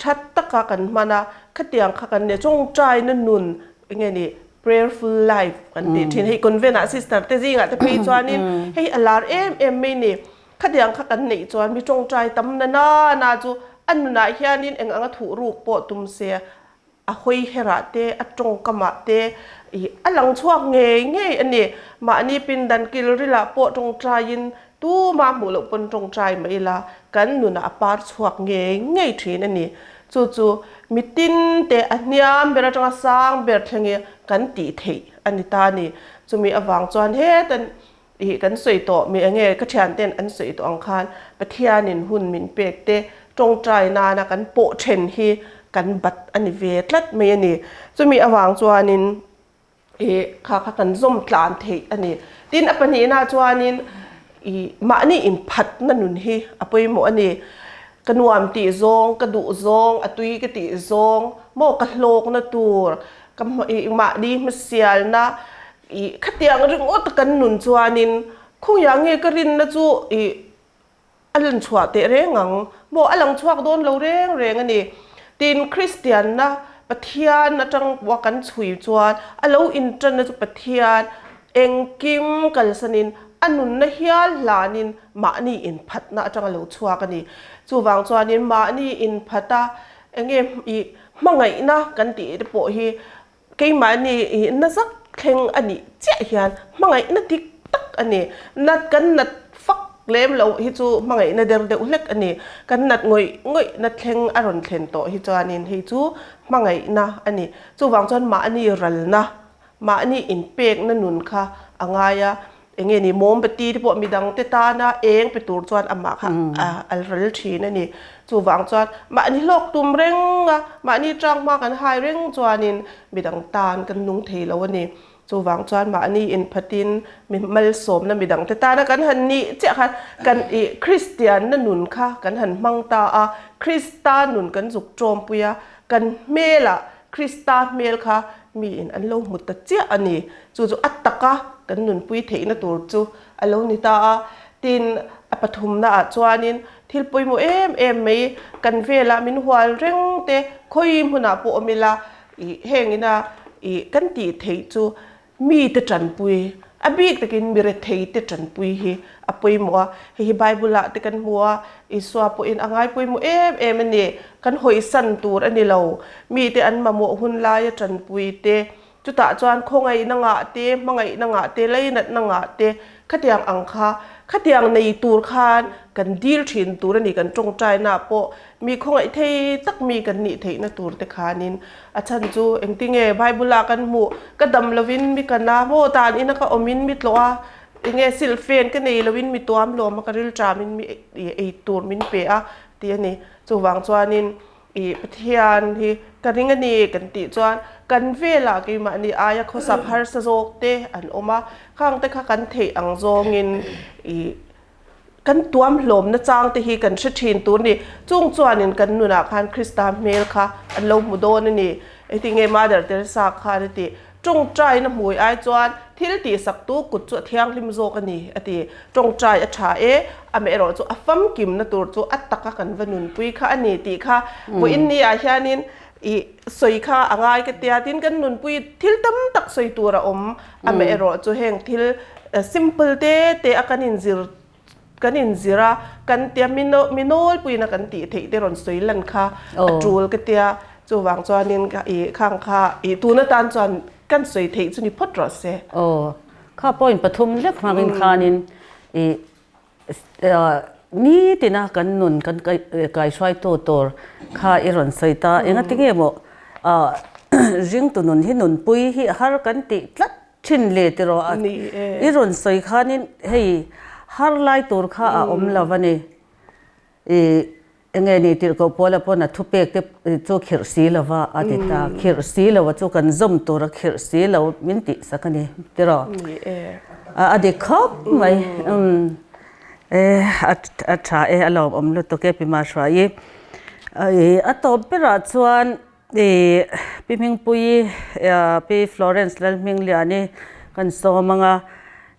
that taka kan hman a, khatiang kha kan nia tawngtaina nun eng nge ni prayerful life kan tih thin. Hei convent ah sister te zingah te phei chuanin hei a lar em em mai ni. Khatiang kha kan neih chuan mi tawngtai tam na na na chu a nunah hianin eng anga thuh ruk pawh tum se a hawi herah te, a tawngkamah te ih a lang chhuak ngei ngei a ni. Mahni pindan kilrilah pawh tawngtaiin tumah hmuh loh pawn tawngtai mai ila kan nunah a par chhuak ngei ngei thin a ni. Chu chu mitin te a hniam ber atanga sang ber thleng i kan tih theih a ni ta a ni. Chumi avang chuan heta Ih kan sawi tawh mi enge ka thian ten an sawi tawh ang khan Pathianin hun min pek te tawngtai nana kan pawh then hi kan bat a ni ve tlat mai a ni. Chumi avang chuanin ih kha kha kan zawm tlan theih a ni. Tin a pahnihna chuanin ih mahni inphatna nun hi a pawimawh a ni. Ka nuam tih zawng, ka duh zawng, a tui ka tih zawng maw ka hlawkna tur ka ih mahni hmasialna Ih, khatiang ringawt a kan nun chuanin khawiah nge ka rinna chu ih a lan chhuah teh reng ang maw? A lang chhuak dawn lo reng reng a ni. Tin, Kristianna Pathian atang pawha kan chhui chuan a lo intanna chu Pathian engkim kalsanin a nunna hial hlanin mahni inphatna atanga lo chhuak a ni. Chuvang chuanin mahni inphata enge ih hmangaihna kan tih te pawh hi Keimahni i na zak thleng a nih chiah hian hmangaihna dik tak a ni. Nat kan nat fak lem loh hi chu hmangaihna der deuh hlek a ni. Kan nat ngawih ngawih na thleng a rawn thlen tawh hi chuanin hei chu hmangaihna a ni. Chuvang chuan mahni ralna, mahni inpekna nun kha a ngai a. Eng nge ni, mawmbati te pawh midangte tana eng pe tur chuan amah kha a ral thin a ni. Chuvang chuan mahni hlawk tum reng a, mahni tang hma kan hai reng chuanin midang tan kan nung thei lo a ni. Chuvang chuan mahni inphatin mi malsawmna midangte tana kan han nih chiah khan kan ih Kristianna nun kha kan han hmang ta a, Krista nun kan zuk tawmpui a, kan hmelah Krista hmel kha miin an lo hmu ta chiah a ni. Chu chu a taka kan nunpui theihna tur chu a lo ni ta a. Tin, a pathumnaah chuanin thil pawimawh em em mai kan velah min hual reng te khawi hmunah pawh awm ila ih heng ina ih kan tih theih chu mite tanpui, a bik takin mi retheite tanpui hi a pawimawh a. Hei hi Bible-ah te kan hmu a, Isua pawhin a ngai pawimawh em em a ni. Kan hawisan tur a ni lo. Mite an mamawh hun laia tanpui te, Chutah chuan khawngaihna ngah te, hmangaihna ngah te, leinatna ngah te, khatiang ang kha, khatiang nei tur khan kan dil thin tur a ni, kan tawngtaina pawh mi khawngaih thei tak mi kan nih theihna tur te khanin a chhan chu engtinge Bible ah kan hmuh, ka dam lovin mi kan a, maw tan ina ka awmin mi tlawh a, enge silhfen ka nei lovin mi tuam lawm a, ka rilṭamin mi ei tur min pe a tih a ni. Chuvang chuanin I Pathian hi ka ring a ni kan tih chuan kan velah keimahni aia khawsak harsa zawk te an awm a, khang te kha kan theih ang zawngin i kan tuam hlawmna chang te hi kan hre thin tur a ni. Chung chuanin kan nunah khan Krista hmel kha an lo hmu dawn a ni. Engtinge Mother Teresa khan a tih? Tawngtaina hmui ai chuan thil tihsaktu kut chu a thianghlim zawk a ni, a ti. Tawngtai a tha e, amaherawh chu a famkimna tur chu a taka kan va nunpui kha a ni tih kha vawiin ni ah hianin i sawi kha a ngai ka tia. Tin, kan nunpui thil tam tak sawi tur a awm, amaherawh chu heng thil simple te te a kan inzir kan inzir a, kan tia mi nawlpuiin a kan tih theih te rawn sawi lan kha a tul ka tia. Chuvang chuanin i khang kha i tun atan chuan kan sawi theih chu ni phawt rawh se. Aw, kha point pathum lek hmangin khanin i nitina kan nun kan kaihruaitu tur kha i rawn sawi ta. Engati nge maw ringtu nun hi nunpui hi har kan tih tlat thin le tiraw a i rawn sawi khanin hei har lai tur kha a awm lo a ni. I enge ni tirhkoh Paula pawn a thupek te chu khirh si lova a ti ta. Khirh si lo a chu kan zawm tur a khirh si lo min tih sak a ni tiraw? A dik khawp mai. E a tha e a lawmawm lutuk e Pi Mahruaii. A tawp berah chuan I Pi Hmingpuii, Pi Florence Lalhmingliani kan sawm ang a,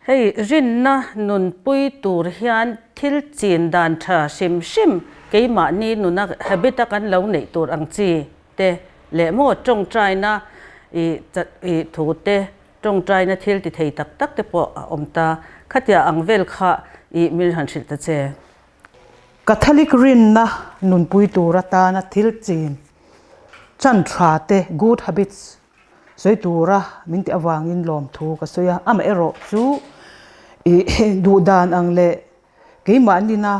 hei rinna nunpui tur hian thil chin dan tha hrim hrim keimahni nuna habit a kan lo neih tur ang chi te leh maw tawngtaina i i thu te tawngtaina thil ti thei tak tak te pawh a awm ta. Khatia ang vel kha i min han hrilh ta che. Catholic rinna nunpui tur atana thil chin chan tha te, good habits, sawi tura min tih avangin lawmthu ka sawi a. Amaherawh chu ih duhdan ang leh keimahni-na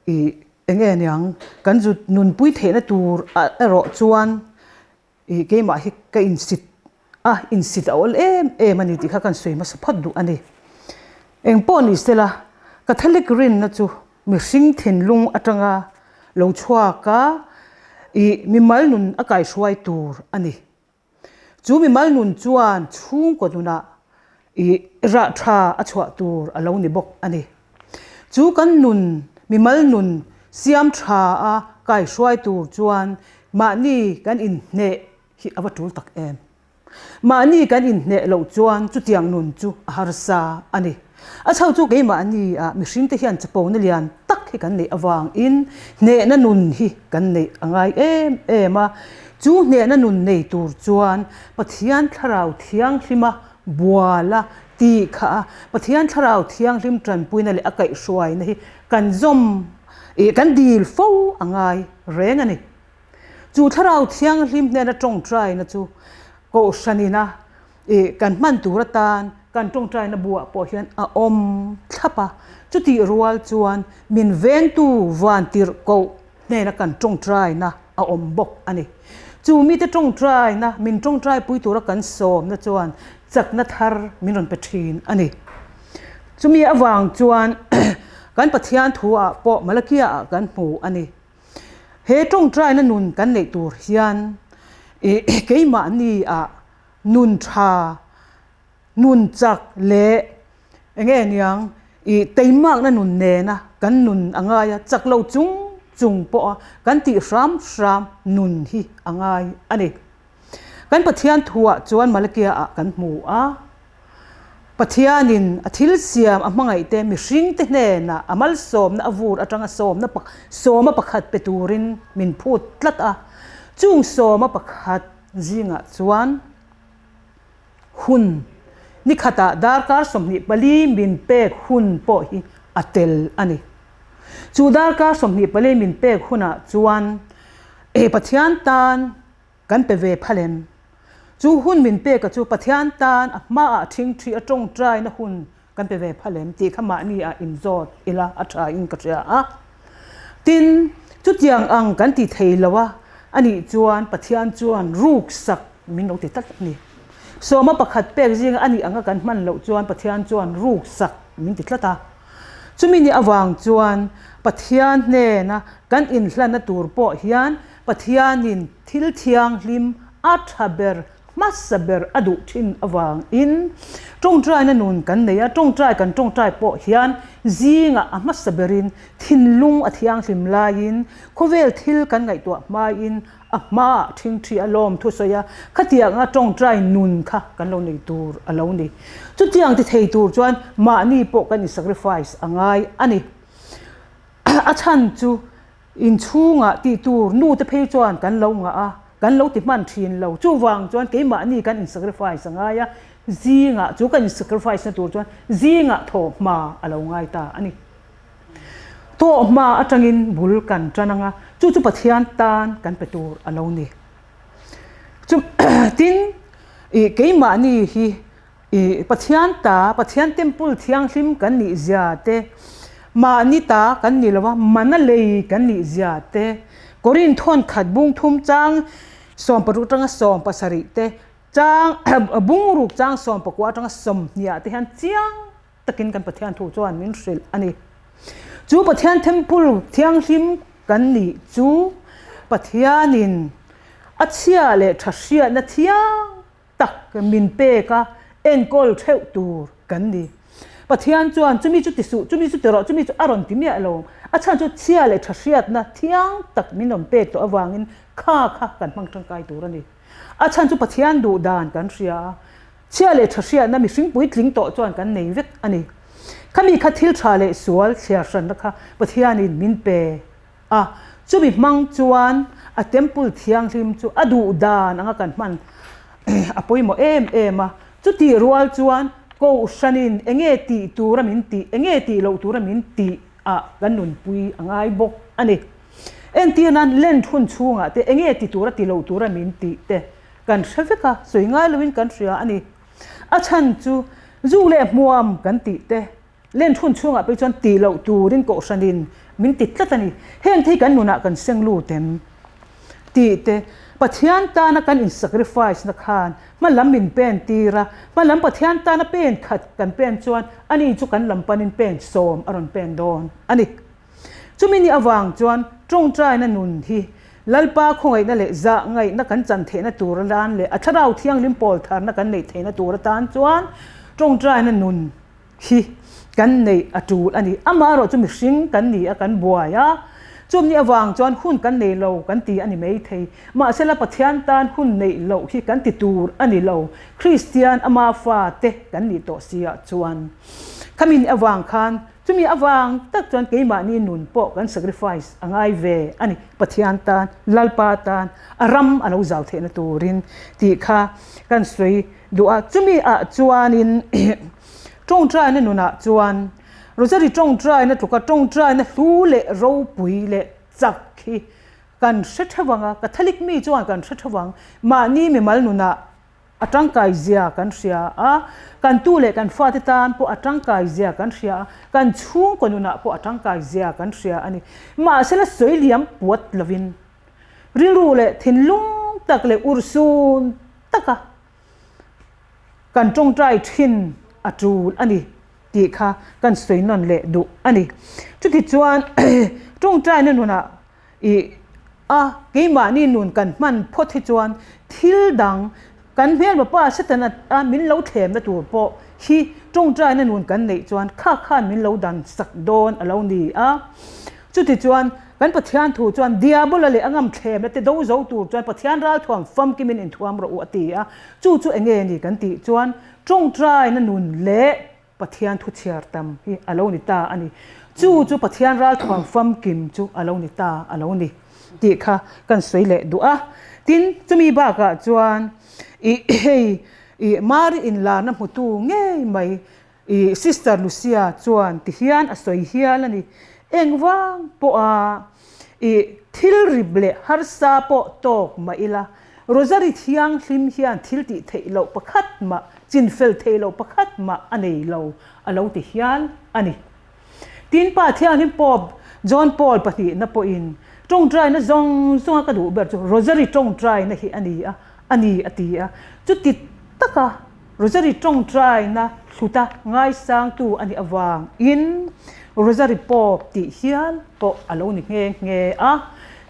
ih eng nge niang kan zut nunpui theihna tur erawh chuan Ih, keimah hi ka insit a, insit a awl em em a ni tih kha kan sawi hmasa phawt duh a ni. Eng pawh ni sela, Catholic rinna chu mihring thinlung atanga lo chhuak a, ih, mimal nun a kaihruai tur a ni. Chu mimal nun chuan chhungkaw nunah ih, rah tha a chhuah tur a lo ni bawk a ni. Chu kan nun, mimal nun siam tha a kaihruai tur chuan mahni kan inhneh hi a va tul tak em. Mahni kan inhneh loh chuan chutiang nun chu a harsa a ni. A chho chu keimahni ah mihringte hian chapona lian tak hi kan neih avangin hnehna nun hi kan neih a ngai em em a. Chu hnehna nun nei tur chuan Pathian Thlarau Thianghlima buala tih kha a Pathian Thlarau Thianghlim tanpuina leh a kaihhruaina hi kan zawm ih kan dil fo a ngai reng a ni. Chu Thlarau Thianghlim hnena tawngtaina chu Kohhranina ih kan hman tur atan kan tawngtaina buah pawh hian a awm thlap a, chutih rual chuan min vengtu vantirhkoh hnena kan tawngtaina a awm bawk a ni. Chu mite tawngtaina, min tawngtaipui tura kan sawmna chuan chakna thar min rawn pe thin a ni. Chumi avang chuan kan Pathian thuah pawh Malakia ah kan hmu a ni. He tawngtaina nun kan neih tur hian keimahni ah nun tha, nun chak leh eng nge niang ih teimakna nun nena kan nun a ngai a, chak lo chung chung pawha kan tih hram hram nun hi a ngai a ni. Kan Pathian thuah chuan Malakia ah kan hmu a, Pathianin a thil siam a hmangaihte mihringte hnenah a malsawmna a vur atanga sawmna sawma pakhat pe turin min phut tlat a, chung sawma pakhat zingah chuan, Hun, Ni khatah darkar 24 min pek hun pawh hi a tel a ni. Chu darkar 24 min pek hunah chuan e Pathian tan kan pe ve phal em? Chu hun min peka chu Pathian tan a hmaah thingthi a tawngtaina hun kan pe ve phal em tih kha mahni ah inzawt ila a tha in ka hria a. Tin, chutiang ang kan ti thei lo a, anih chuan Pathian chuan ruksak min lo ti tlat a ni. Sawma pakhat pek zinga anih anga kan hman loh chuan Pathian chuan ruksak min ti tlat a. Chumi ni avang chuan Pathian hnena kan inhlanna tur pawh hian Pathianin thil thianghlim a tha ber Hmasa ber a duh thin avangin tawngtaina nun kan nei a, tawngtai kan tawngtai pawh hian zingah a hmasa berin thinlung a thianghlim laiin khawvel thil kan ngaihtuah hmain a hmaah thingthi a lawm thusawi a, khatianga tawngtai nun kha kan lo nei tur a lo ni. Chutiang ti thei tur chuan mahni pawh kan in sacrifice a ngai a ni. A chhan chu Inchhungah tih tur nu te phei chuan kan lo ngah a, kan lo ti hman thin lo. Chuvang chuan keimahni kan in sacrifice a ngai a, zingah chu kan in sacrifice na tur chuan zingah thawhhma a lo ngai ta a ni. Thawhhma atangin bul kan tan ang a, chu chu Pathian tan kan pe tur a lo ni. Chu tin ih keimahni hi ih Pathian ta, Pathian temple thianghlim kan nih zia te, mahni ta kan nih lova mana lei kan nih zia te, Korinth hawn khat bung thum chang 16 atanga 17 te, chang bungruk chang 19 atanga 20 ah te hian chiang takin kan Pathian thu chuan min hrilh a ni. Chu Pathian temple thianghlim kan nih chu Pathianin a chhia leh tha hriatna thiang tak min pek a, enkawl theuh tur kan ni. Pathian chuan chumi chu ti suh, chumi chu ti rawh, chumi chu a rawn ti miah lo. A chhan chu chhia leh tha hriatna thiang tak min rawn pek tawh avangin kha kha kan hmang tangkai tur a ni. A chhan chu Pathian duh dan kan hria a, chhia leh tha hriatna mihring puitling tawh chuan kan nei vek a ni. Khami kha thil tha leh sual thliar hranna kha Pathianin min pe a, chumi hmang chuan a temple thianghlim chu a duh dan anga kan hman a pawimawh em em a. Chutih rual chuan Kohhranin enge tih tura min tih, enge tih loh tura min tih ah kan nunpui a ngai bawk a ni. Entir nan Lent hun chhungah te enge ti tura ti loh tura min tih te kan hre vek a, sawi ngai loin kan hria a ni. A chhan chu zu leh hmuam kan tih te Lent hun chhungah pawh chuan tih loh turin Kohhranin min ti tlat a ni. Heng te hi kan nunah kan seng lut em? Tih te, Pathian tana kan in sacrifice na khan hma lam min pen tir a, hma lam Pathian tana pen khat kan pen chuan ani chu kan lam panin pen sawm a rawn pen dawn a ni. Chumi ni avang chuan tawngtaina nun hi Lalpa khawngaihna leh zah ngaihna kan chan theihna tur atan leh a thlarau thianghlim pawl tharna kan neih theihna tur atan chuan tawngtaina nun hi kan neih a tul a ni. Amaherawh chu mihring kan ni a, kan buai a, chumi avang chuan hun kan nei lo kan ti a ni maithei. Mahsela Pathian tan hun neih loh hi kan ti tur a ni lo. Kristian ama fate kan nih tawh si ah chuan khami ni avang khan chumi avang tak chuan keimahni nun pawh kan sacrifice a ngai ve a ni. Pathian tan, Lalpa tan a ram a lo zau theihna turin tih kha kan sawi Duh a, chumi ah chuanin tawngtaina nunah chuan Rosary tawngtaina tluka tawngtaina hlu leh ropui leh chak hi kan hre theuh ang a, Catholic mi chuan kan hre theuh ang, mahni mimal nunah a tangkai zia kan hria a, kan tu leh kan fate tan pawh a tangkai zia kan hria a, kan chhungkaw nunah pawh a tangkai zia kan hria a ni. Mahsela sawi liam puat lovin rilru leh thinlung tak leh urhsun taka kan tawngtai thin a tul a ni tih kha kan sawi nawn leh duh a ni. Chutichuan tawngtaina nunah ih a keimahni nun kan hman phawt hi chuan thil dang kan hmelma pa Satan a min lo thlemna tur pawh hi tawngtaina nun kan neih chuan kha khan min lo dan sak dawn a lo ni a. Chutichuan Kan Pathian thu chuan Diabola leh a ngam thlemna te do zo tur chuan Pathian ralthuam famkimin inthuam rawh u a ti a. Chu chu enge ni kan tih chuan tawngtaina nun leh Pathian thu chhiar tam hi a lo ni ta a ni. Chu chu Pathian ralthuam famkim chu a lo ni ta a lo ni tih kha kan sawi leh duh a. Tin, chumi bakah chuan ih hei ih Mari inlarna hmutu ngei mai I Sister Lucia chuan ti hian a sawi hial a ni. Engvang pawha i thil rip leh harsa pawh tawk mah ila, Rosary thianghlim hian thil tih theih loh pakhat mah, chinfel theih loh pakhat mah a nei lo, a lo ti hial a ni. Tin, Pa Thianghlim Pope John Paul pahnihna pawhin tawngtaina zawng zawnga ka duh ber chu Rosary tawngtaina hi a ni a, a ni a ti a. Chuti taka Rosary tawngtaina hluta ngaisangtu a nih avangin Rosary Pope tih hial pawh a lo ni nghe nghe a.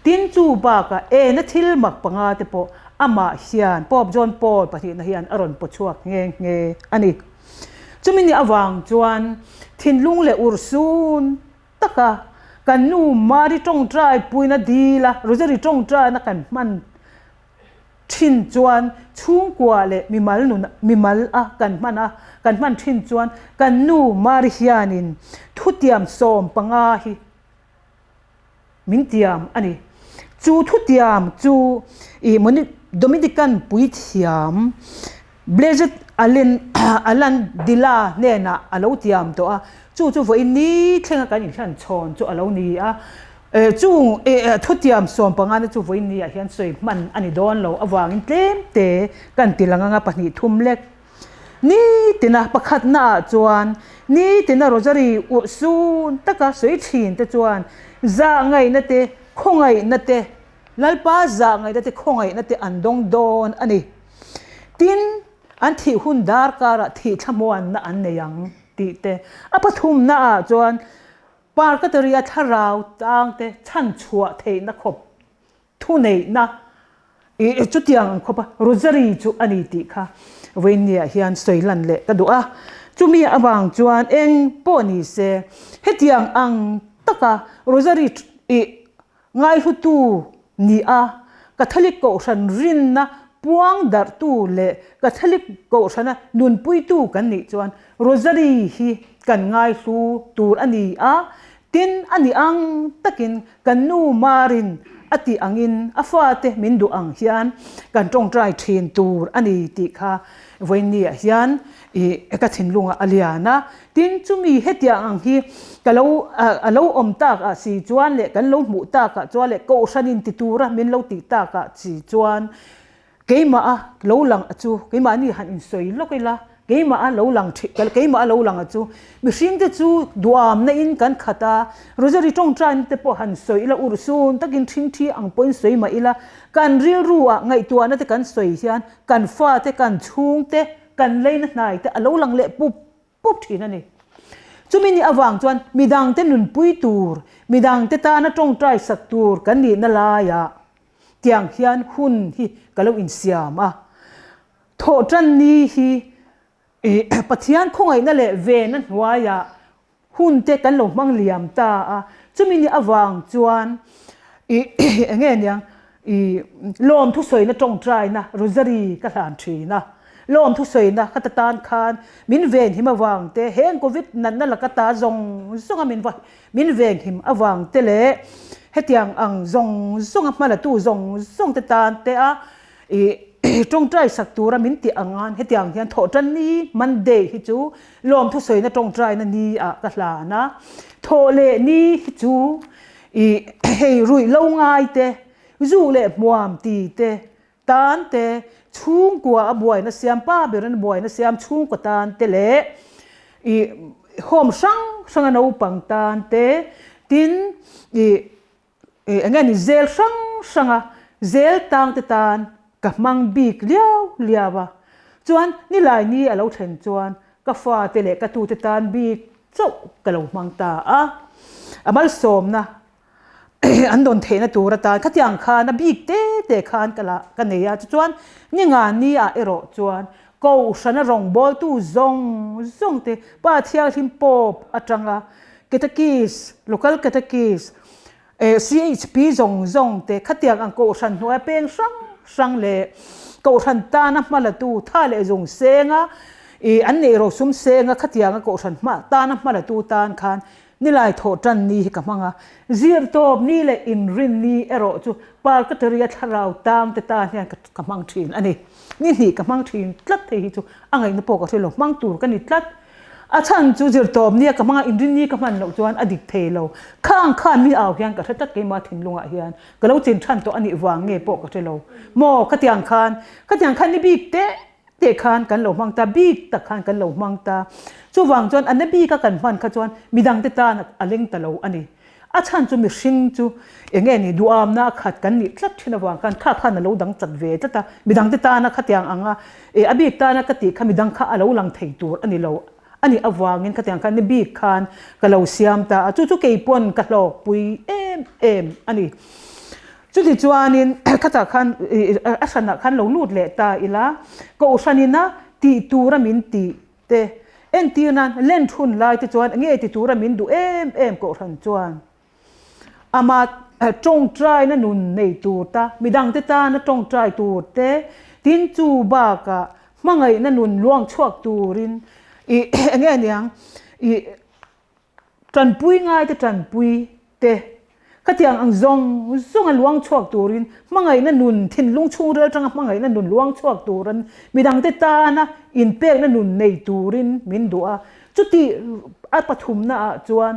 Tin, chu bakah ena thil mak panga te pawh amah hian Pope John Paul pahnihna hian a rawn pawchhuak nghe nghe a ni. Chumi nih avang chuan thinlung leh urhsun taka kan nu Mary tawngtai puina dila Rosary tawngtaina kan hman thin chuan chhungkua leh mimal nun mimal a kan hman a, kan hman thin chuan kan nu Mari hianin thutiam 15 hi min tiam a ni. Chu thutiam chu ih Dominican puithiam Blessed Allen Alan Dilla hnenah a lo tiam tawh a, chu chu vawiin ni thlenga kan inhlan chhawn chu a lo ni a. Chung thutiam sawmpangana chu vawiin ah hian sawi hman a ni dawn lo avangin tlem te kan ti lang anga pahnih thum lek. Nitina pakhatna ah chuan nitina Rosary urh sun taka sawi thin te chuan zah ngaihna te khawngaihna te Lalpa zah ngaihna te khawngaihna te an dawng dawn a ni. Tin, an thih hun darkarah thih thlamuanna an nei ang tih te. A pathumna ah chuan Parkataria thlarau tangte chhanchhuah theihna khawp thuneihna i chutiang ang khawpa Rosary chu a ni tih kha vawiinniah hian sawi lan leh ka duh a. Chumi avang chuan eng pawh ni se hetiang ang taka Rosary i Ngaihlutu ni a, Catholic Kohhran rinna puang darhtu leh Catholic Kohhrana nunpuitu kan nih chuan Rosary hi kan ngaihlu tur a ni a, tin a ni ang takin kan nu Marin a tih angin a fate min duh ang hian kan tawngtai thin tur a ni tih kha vawiinniah hian I ka thinlungah a lian a, tin chumi hetiang ang hi ka lo a lo awm tak ah si chuan leh kan lo hmuh tak ah chuan leh kohhran in ti tura min lo tih tak ah si chuan keimah a lo lang a chu keimahni han insawi lawk ila keimah a lo lang thin keimah a lo lang a chu mihring te chu duamna in kan khat a rosary tawngtaina te pawh han sawi ila urhsun takin thingthi ang pawhin sawi mah ila kan rilru ah ngaihtuahna te kan sawi hian kan fate kan chhungte Kan leina hnai te a lo lang leh pup pup thin a ni. Chumi ni avang chuan midangte nunpui tur, midangte tana tawngtai sak tur kan nihna laiah tiang hian hun hi ka lo insiam a. Thawhtan ni hi Pathian khawngaihna leh vena hnuaiah Hun te kan lo hmang liam ta a, chumi ni avang chuan i enge niang i lawm thusawina tawngtaina rosary ka hlan thin a, lawm thusawina ka ta tan khan min venhim avang te heng covid natna laka ta zawng zawng a min va min venghim avang te leh hetiang ang zawng zawng a hmalatu zawng zawng te tan te a I tawngtai sak tura min tih angan hetiang hian thawhtan ni, Monday, hi chu lawmthu sawina tawngtaina ni ah ka hlan a, thawh leh ni hi chu i hei ruih lo ngai te, zu leh hmuam ti te, tan te, chhungkua a buaina siam, pa berin buaina siam chhungkaw tan te leh i home hrang hranga naupang tan te, tin i Eng nge ni zel hrang hrang a, zel tang te tan ka hmang bik liau liau a, chuan nilai ni a lo thlen chuan ka fate leh ka tute tan bik chauh ka lo hmang ta a, a malsawmna an dawn theihna tur atan khatiang khan a bik te te khan ka la ka nei a, tichuan ni nga ni ah erawh chuan Kohhrana rawngbawltu zawng zawng te Pa Thianghlim Pope atanga Catechist, Local Catechist, CHP zawng zawng te khatiang ang Kohhran hnuaia peng hrang hrang leh Kohhran tana hmalatu tha leh zung senga an neih rosum senga khatianga Kohhran hma tana hmalatu tan khan Nilai thawh tan ni hi ka hmang a, zir tawp ni leh inrin ni erawh chu Parkataria thlarau tang te tan hian ka hmang thin a ni. Ni hnih ka hmang thin tlat hei hi chu a ngaihna pawh ka hre lo, hmang tur ka ni tlat. A chhan chu zir tawp nia ka hmang a, inrin ni ka hman loh chuan a dik thei lo. Khang khan mi au hian ka hre tlat keimah thinlungah hian ka lo chin than tawh a nih vang nge pawh ka hre lo. Maw khatiang khan, khatiang khan ni bik teh teh khan kan lo hmang ta, bik tak khan kan lo hmang ta. Chuvang chuan a na bika kan hman kha chuan midangte tan a leng ta lo a ni. A chhan chu mihring chu eng nge ni duhamna a khat kan nih tlat thin avang khan kha khan a lo dang chat ve tlat a, midangte tana khatiang anga eh a bik tana ka tih kha midang kha a lo lang thei tur a ni lo a nih avangin khatiang khan ni bik khan ka lo siam ta a, chu chu keipawn ka hlawkpui em em a ni. Chuti chuanin khatah khan a hranah khan lo lut leh ta ila, Kohhranina tih tura min tih te entir nan len thun lai te chuan nge ti tura min duh em em Kohhran chuan ama tawngtaina nun nei tur ta, midangte tana tawngtai tur te, tin chu bakah hmangaihna nun luang chhuak turin i enge aniang i Tanpui ngaite tanpui te, khatiang ang zawng zawnga luang chhuak turin hmangaihna nun, thinlung chhungril atanga hmangaihna nun luang chhuak turin midangte tana inpekna nun nei turin min duh a. Chuti a pathumna ah chuan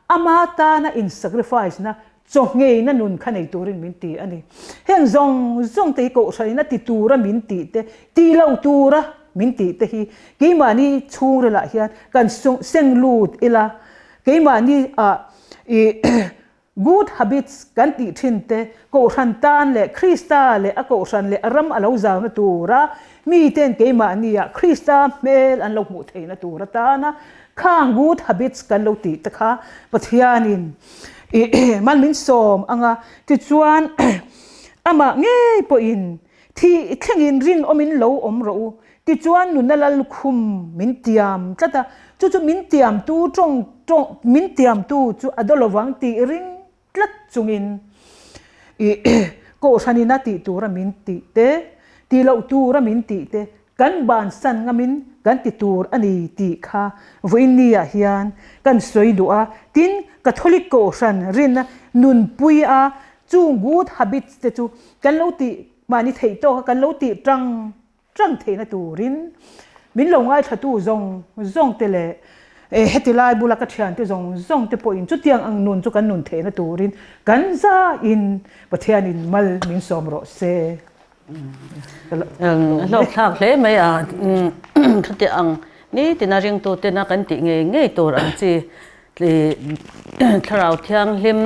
ama tana in sacrifice na. Chaw-ngheina nun kha nei turin min ti a ni. Heng zawng zawng te hi Kohhranin a ti tura min tih te, ti lo tura min tih te hi keimahni chhungrilah hian kan seng lut ila, keimahni ah ih good habits kan tih thin te Kohhran tan leh Krista leh a Kohhran leh a ram a lo zauna tura miten keimahni ah Krista hmel an lo hmuh theihna tur atana khang good habits kan lo tih te kha Pathianin Ih mal min sawm ang a, tichuan amah ngei pawhin thih thlengin rinawmin lo awm rawh u, tichuan nuna lalkhum min tiam tlat a, chu chu min tiamtu tawng tawng min tiamtu chu a daw lovang tih ring tlat chungin ih Kohhranina tih tura min tih te, tih loh tura min tih te Kan bansan ngamin kan ti tur a ni tih kha vawiinniah hian kan sawi duh a, tin Catholic Kohhran rinna nunpui a chung good habits te chu kan lo tih mahni theih tawk a kan lo tih tang tang theihna turin min lo ngaithlatu zawng zawng te leh heti lai bula ka thiante zawng zawng te pawhin chutiang ang nun chu kan nun theihna turin kan zain Pathianin mal min sawm rawh se. Hlawk thlak hle mai a, khati ang nitina ringtu tena kan tih ngei ngei tur ang chi thlarau thianghlim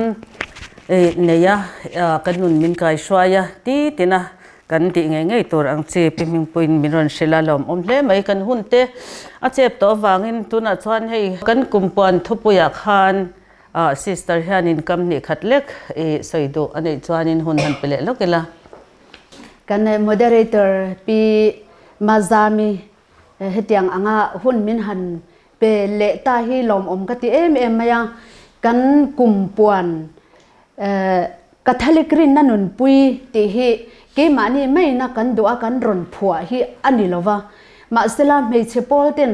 neia kan nun min kaihruai a titina kan tih ngei ngei tur ang chi pi hmingpuiin min rawn hrilh a lawmawm hle mai kan hun te a chep tawh avangin tunah chuan hei kan kumpuan thupuiah khan Ah sister hianin kam hnih khat lek i sawi duh a neih chuanin hun han pe leh lawk ila. Kan moderator Pi Mazami hetiang anga hun min han pe leh ta hi lawmawm ka ti em em mai a. Kan kum puan Catholic rinna nunpui tih hi keimahni maina kan duh a kan rawn phuah hi a ni lova. Mahsela hmeichhe pawl ten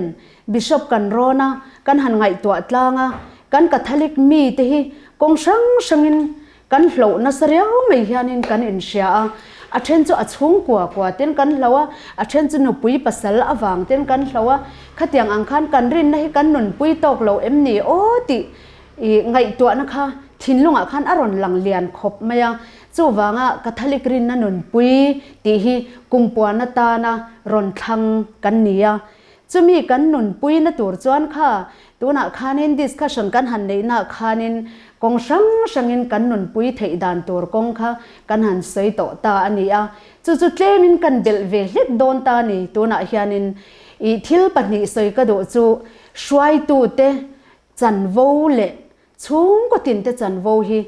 Bishop kan rawn a, kan han ngaihtuah tlang a, kan Catholic mi te hi kawng hrang hrangin kan hloh nasa riau mai hianin kan inhria a, a then chu a chhungkua kua ten kan hloh a, a then chu nupui pasal avang ten kan hloh a, khatiang ang khan kan rinna hi kan nunpui tawk lo em ni aw tih i ngaihtuahna kha thinlungah khan a rawn lang lian khawp mai a, chuvanga Catholic rinna nunpui tih hi kumpuan atana rawn thlang kan ni a. Chumi kan nunpuina tur chuan kha tunah khanin discussion kan han neihnaah khanin kawng hrang hrangin kan nunpui theih dan tur kawng kha kan han sawi tawh ta a ni a. Chu chu tlemin kan belh ve hlek dawn ta a ni. Tunah hianin ih thil pahnih sawi ka duh chu hruaitute chanvo leh chhungkaw tinte chanvo hi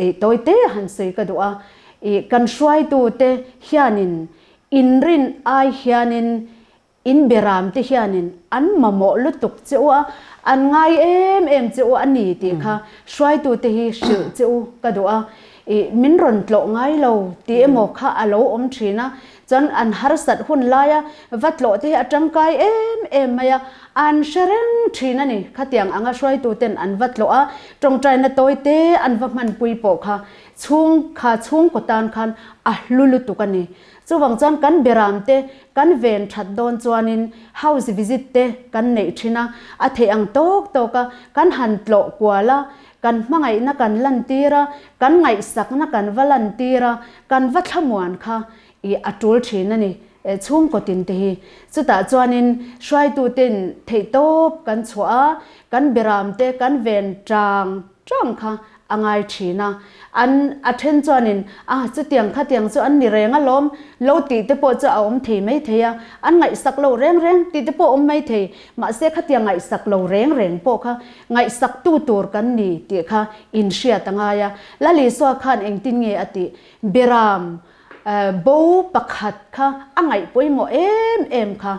ih tawi te han sawi ka duh a. Ih kan hruaitute hianin inrin ai hianin In beram te hianin an mamawh lutuk che u a, an ngai em em che u a ni tih kha hruaitute hi hrilh che u ka duh a. Ih, min rawn tlawh ngai lo tih emaw kha a lo awm thin a, chuan an harsat hun laia va tlawh te hi a tangkai em em mai a, an hre reng thin a ni. Khatiang anga hruaituten an va tlawh a, tawngtaina tawi te an va hmanpui pawh kha chhung kha chhungkaw tan khan a hlu lutuk a ni. Chuvang chuan kan beram te kan ven that dawn chuanin house visit te kan neih thin a, a theih ang tawk tawk a, kan han tlawh kual a, kan hmangaihna kan lantir a, kan ngaihsakna kan va lantir a, kan va thlamuan kha i a tul thin a ni chhungkaw tin te hi. Chutah chuanin hruaituten theihtawp kan chhuah a, kan beram te kan ven tang tang kha a ngai thin a, an a then chuanin a chutiang khatiang chu an ni reng alawm lo tih te pawh chu a awm thei mai thei a, an ngaihsak lo reng reng tih te pawh a awm mai thei, mahse khatiang ngaihsak lo reng reng pawh kha ngaihsak tu tur kan ni tih kha inhriat a ngai a, Lalisua khan engtin nge a tih? Beram Bo pakhat kha a ngaih pawimawh em em kha.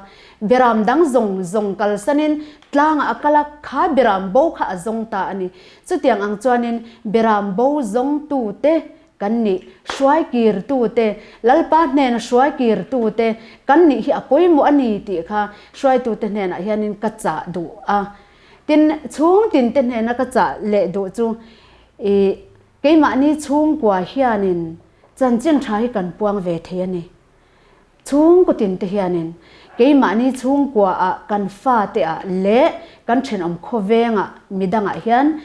Beram dang zawng zawng kalsanin tlangah a kal a, kha beram bo kha a zawng ta a ni. Chutiang ang chuanin beram bo zawngtute kan nih, hruaikirtute, Lalpa hnena hruaikirtute kan nih hi a pawimawh a ni tih kha hruaitute hnenah hianin ka chah duh a. Tin, chhungtinte hnena ka chah leh duh chu ih Keimahni chhungkua hianin chanchin tha hi kan puang ve thei a ni. Chhungkaw tinte hianin keimahni chhungkuaah kan fateah leh kan thenawm khawvengah midangah hian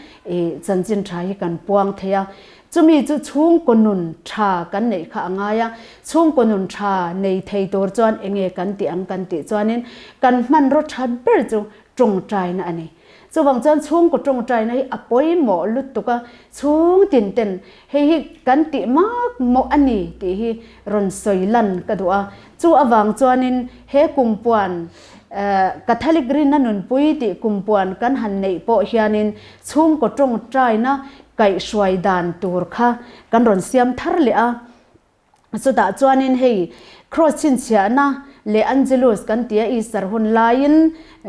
chanchin tha hi kan puang thei a. Chumi chu chhungkaw nun tha kan neih kha a ngai a, chhungkaw nun tha nei thei tur chuan enge kan tih ang kan tih chuanin kan hmanraw tha ber chu tawngtaina a ni. Chuvang chuan chhungkaw tawngtaina hi a pawimawh lutuk a, chhung tin ten hei hi kan tih mak mawh a ni tih hi rawn sawi lan ka duh a. Chu avang chuanin he kumpuan Catholic rinna nunpui tih kumpuan kan han neih pawh hianin chhungkaw tawngtaina kaihhruai dan tur kha kan rawn siam thar leh a. Chutah chuanin hei Cross chhinchhiahna leh Angelus kan tia Easter hun laiin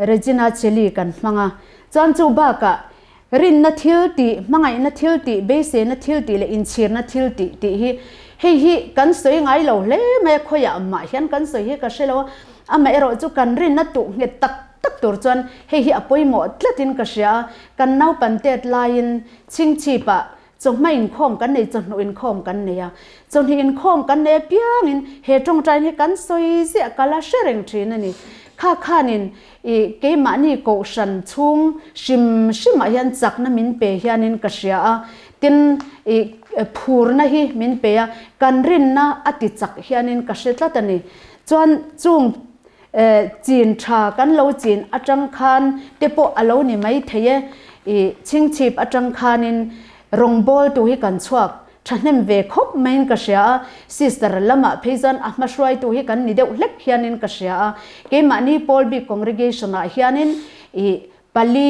Regina Coeli kan hmang a. Chuan chu bakah rinna thil tih, hmangaihna thil tih, beiseina thil tih leh inchhirna thil tih tih hi hei hi kan sawi ngai lo hle mai a, khawiah mah hian kan sawi hi ka hre lo a, amaherawh chu kan rinna tuh nghet tak tak tur chuan hei hi a pawimawh tlatin ka hria a, kan naupan tet laiin chhingchhipah Chawhma inkhawm kan nei, chawhnu inkhawm kan nei a. Chawhni inkhawm kan nei apiangin he tawngtaina hi kan sawi ziah ka la hre reng thin a ni. Kha khanin i keimahni kohhran chhung hrim hrimah hian chakna min pe hianin ka hria a, tin i phurna hi min pe a, kan rinna a ti chak hianin ka hre tlat a ni. Chuan chung chin tha kan lo chin atang khan te pawh a lo ni mai thei e, i chhingchhip atang khanin rawngbawl tu hi kan chhuak thahnem ve khawp maiin ka hria a, sister lamah phei chuan a hmahruaitu hi kan ni deuh hlek hianin ka hria a, keimahni Paul bik congregation ah hianin i pali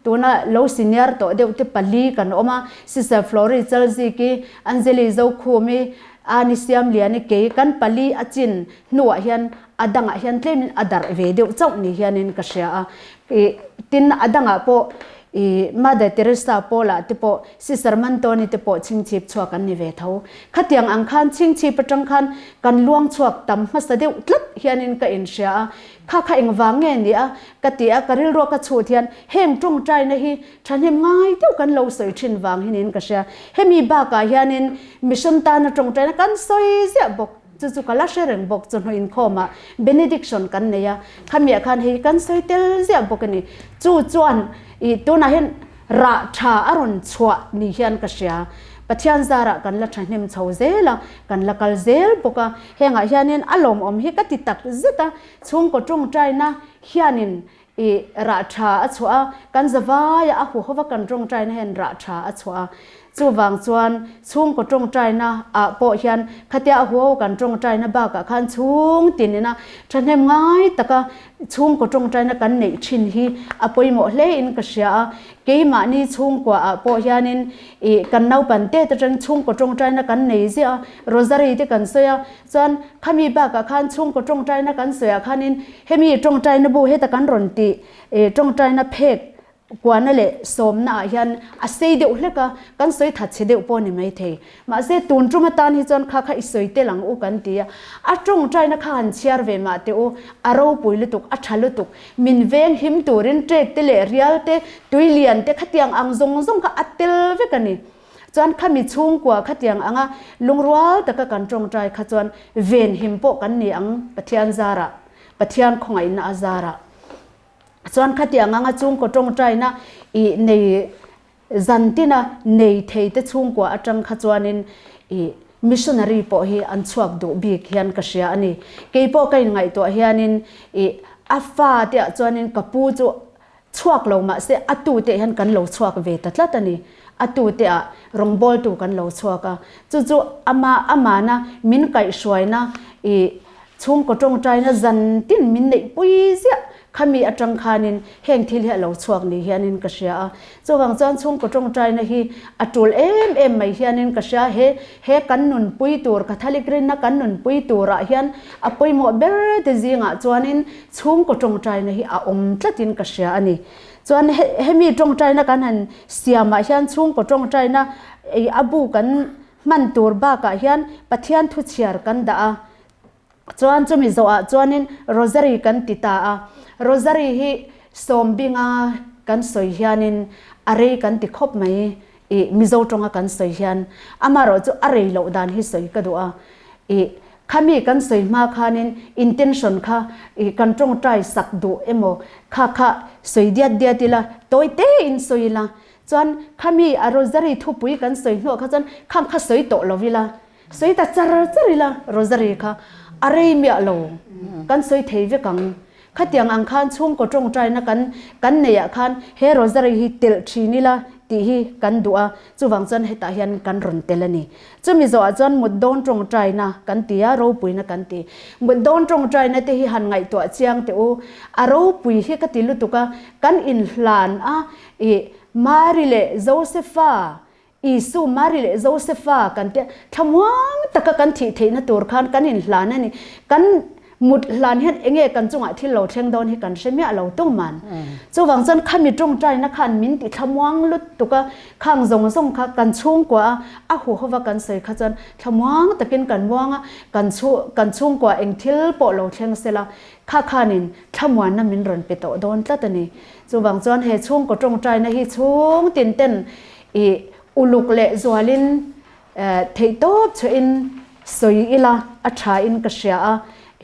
tuna lo senior tawh deuh te pali kan awm a, Sister Flory Chalziki, Anjali Zokhumi, Ani Siamliani kei kan pali a chin hnuah hian a dangah hian tlemin a darh ve deuh chauh ni hianin ka hria a, ih tin a dangah pawh ih Mother Teresa Paula te pawh Sister Mantoni te pawh chhingchhip chhuak an ni ve tho. Khatiang ang khan chhingchhip atang khan kan luang chhuak tam hmasa deuh tlat hianin ka inhria a, Kha kha engvang nge ni a? Ka ti a, ka rilruak ka chhut hian heng tawngtaina hi thahnem ngai deuh kan lo sawi thin vang hi niin ka hria. Hemi bakah hianin mission tana tawngtaina kan sawi ziah bawk, chu chu ka la hre reng bawk. Chawhnu inkhawmah benediction kan nei a, khamiah khan hei kan sawi tel ziah bawk a ni. Chu chuan ih tunah hian Rah tha a rawn chhuah ni hian ka hria. Pathian zarah kan la thahnem chho zel a, kan la kal zel bawk a. Hengah hianin a lawmawm hi ka ti tak zet a, chhungkaw tawngtaina hianin ih rah tha a chhuah a, kan zavaiah a huhova kan tawngtaina hian rah tha a chhuah a. Chuvang chuan chhungkaw tawngtaina ah pawh hian khatia a huho kan tawngtaina bakah khan chhung tinin a thahnem ngai taka chhungkaw tawngtaina kan neih thin hi a pawimawh hle in ka hria a. Keimahni chhungkua ah pawh hianin ih kan naupan te atang chhungkaw tawngtaina kan nei ziah a, rosary te kan sawi a, chuan khami bakah khan chhungkaw tawngtaina kan sawi ah khanin hemi tawngtaina bu heta kan rawn tih ih tawngtaina phek Kuana leh sawmna ah hian a sei deuh hlek a, kan sawi that chhe deuh pawh a ni maithei. Mahse tun tum atan hi chuan kha kha i sawi tel ang u kan ti a, a tawngtaina kha han chhiar ve mah teh u, a ropui lutuk, a tha lutuk, min veng him turin trek te leh rial te, tui lian te khatiang ang zawng zawng kha a tel vek a ni. Chuan khami chhungkua khatiang anga lungrual taka kan tawngtai kha chuan ven him pawh kan ni ang Pathian zarah, Pathian khawngaihna a zarah. Chuan khatiang anga chhungkaw tawngtaina ih nei zantina nei thei te chhungkua atang kha chuanin ih missionary pawh hi an chhuak duh bik hian ka hria a ni. Kei pawh ka inngaihtuah hianin ih a fa te ah chuanin ka pu chu chhuak lo mahse a tu te hian kan lo chhuak ve ta tlat a ni. A tu te ah rawngbawltu kan lo chhuak a, chu chu ama amana min kaihhruaina ih Chhungkaw tawngtaina zan tin min neih pui ziah khami atang khanin heng thil hi a lo chhuak ni hianin ka hria a. Chuvang chuan chhungkaw tawngtaina hi a tul em em mai hianin ka hria a, he he kan nunpui tur Catholic rinna kan nunpui turah hian a pawimawh ber te zingah chuanin chhungkaw tawngtaina hi a awm tlatin ka hria a ni. Chuan hemi tawngtaina kan han siamah hian chhungkaw tawngtaina a bu kan hman tur bakah hian Pathian thuchhiar kan dah a. Chuan chumi zawhah chuanin Rosary kan ti ta a, Rosary hi sawmbinga kan sawi hianin a rei kan ti khawp mai i Mizo tawnga kan sawi hian amaherawh chu a rei loh dan hi sawi ka duh a, i khami kan sawi hma khanin intention kha i kan tawngtai sak duh emaw kha kha sawi diat diat ila tawi tein sawi ila. Chuan khami a rosary thupui kan sawi hnuah kha chuan khang kha sawi tawh lo ila, sawi ta char char ila rosary kha a rei miah lo kan sawi thei vek ang. Khatiang ang khan chhungkaw tawngtaina kan kan neih ah khan he rosary hi telh thin ila tih hi kan duh a, chuvang chuan hetah hian kan rawn tel a ni. Chumi zawhah chuan mut dawn tawngtaina kan ti a, ropuina kan ti. Mut dawn tawngtaina te hi han ngaihtuah chiang teh u, a ropui hi ka ti lutuk a, kan inhlan a ih Mari leh Josepha Isu, Mari leh Josefa kan te thlamuang taka kan thih theihna tur khan kan inhlan a ni. Kan mut hlan hian enge kan chungah thil lo thleng dawn hi kan hre miah lo tung man. Chuvang chuan khami tawngtaina khan min ti thlamuang lutuk a, khang zawng zawng kha kan chhungkua a, a huhova kan sawi kha chuan thlamuang takin kan muang a, kan chhu kan chhungkua eng thil pawh lo thleng sela kha khanin thlamuanna min rawn pe tawh dawn tlat a ni. Chuvang chuan he chhungkaw tawngtaina hi chhung tin ten I uluk leh zualin theihtawp chhuahin sawi ila a tha in ka hria a,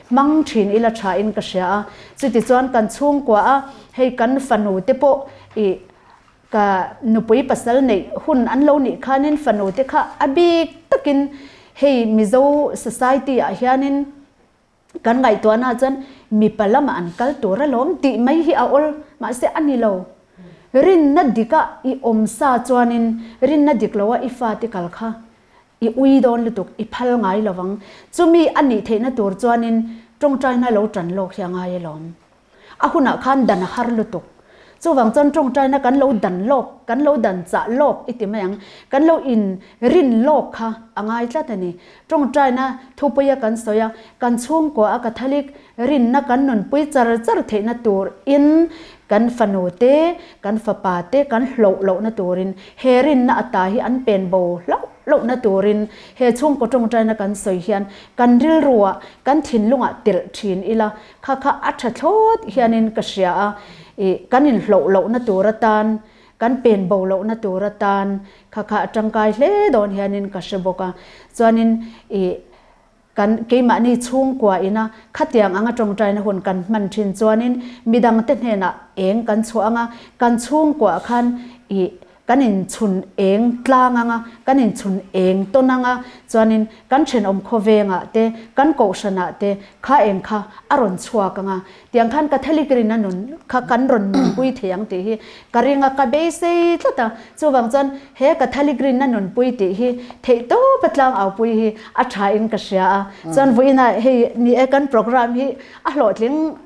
hmang thin ila tha in ka hria a. Chutichuan kan chhungkua a, hei kan fanu te pawh i ka nupui pasal neih hun an lo nih khanin fanu te kha a bik takin hei Mizo society ah hianin Kan ngaihtuahna chuan mipa lamah an kal tur alawm tih mai hi a awl, mahse a ni lo. Rinna dika i awm sa chuanin rinna dik loa i fate kal kha i ui dawn lutuk, i phal ngai lo vang. Chumi a nih theihna tur chuanin tawngtaina lo tan lawk hi a ngai alawm. A hunah khan dan a har lutuk. Chuvang chuan tawngtaina kan lo dan lawk, kan lo dan chah lawk i ti mai ang, kan lo in rin lawk kha a ngai tlat a ni. Tawngtaina thupuia kan sawi a, kan chhungkua a Catholic rinna kan nunpui char char theihna tur in kan fanu te, kan fapa te kan hloh lohna turin he rinna ata hi an pen bo hlauh lohna turin he chhungkaw tawngtaina kan sawi hian kan rilruah, kan thinlungah telh thin ila Kha kha a tha thlawt hianin ka hria a, ih kan inhloh lohna tur atan, kan pen bo lohna tur atan kha kha a tangkai hle dawn hianin ka hre bawk a. Chuanin ih kan keimahni chhungkua ina khatiang anga tawngtaina hun kan hman thin chuanin midangte hnenah eng kan chhuah anga, kan chhungkuaah khan ih Kan inchhun eng tlang anga, kan inchhun eng tawn anga, chuanin kan thenawm khawvengah te, kan kohhranah te kha eng kha a rawn chhuak anga, tiang khan Catholic rin a nun kha kan rawn nunpui thei ang tih hi ka ring a, ka beisei tlat a. Chuvang chuan he Catholic rin a nunpui tih hi theihtawpa tlang aupui hi a thain ka hria a. Chuan vawiinah hei ni e kan programme hi a hlawhtling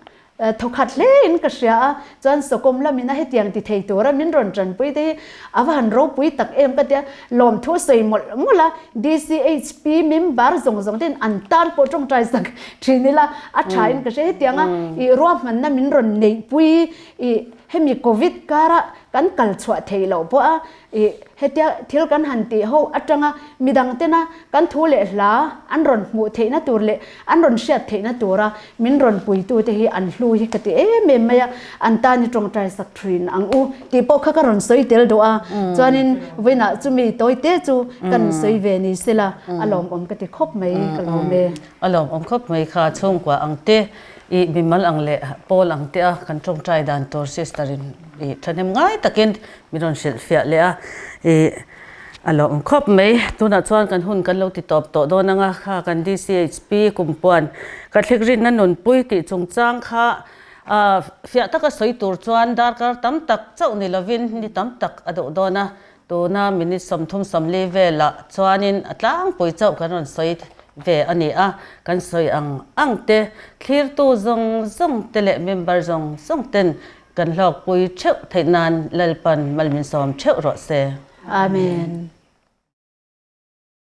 Thawkhat hle in ka hria a, chuan Sawkawm lamin a hetiang ti thei tura min rawn tanpui te hi a va han ropui tak em ka tia, lawmthu sawi mawlh mawlh a, DCHP member zawng zawng ten an tan pawh tawngtai sak thin ila a tha in ka hria, hetiang a i ruahmanna min rawn neihpui i hemi Covid kara kan kal chhuah theih loh pawh a I hetia thil kan han tih ho atanga midang tena kan thu leh hla an rawn hmuh theihna tur leh an rawn hriat theihna tura min rawn puitute hi an hlu hi ka ti em em mai a, an tan i tawngtai sak thin ang u tih pawh kha ka rawn sawi tel duh a, chuanin vawiinah chumi tawi te chu kan sawi ve ni sela a lawmawm ka ti khawp mai ka lawm e. A lawmawm khawp mai kha chhungkua ang te i mimal ang leh pawl ang te a kan tawngtai dan tur sister in i thahnem ngai takin Min rawn hrilh fiah leh a, ih a lo awm khawp mai. Tunah chuan kan hun kan lo ti tawp tawh dawn ang a, kha kan DCHP kumpuan ka thlik rinna nunpui tih chungchang kha ah fiah taka sawi tur chuan darkar tam tak chauh ni lovin ni tam tak a duh dawn a, tuna minute 30 40 velah chuanin a tlangpui chauh kan rawn sawi ve a ni a, kan sawi ang ang te thlirtu zawng zawng te leh member zawng zawng ten Kan hlawkpui theuh theih nan Lalpan malminsawm theuh rawh se. Amen.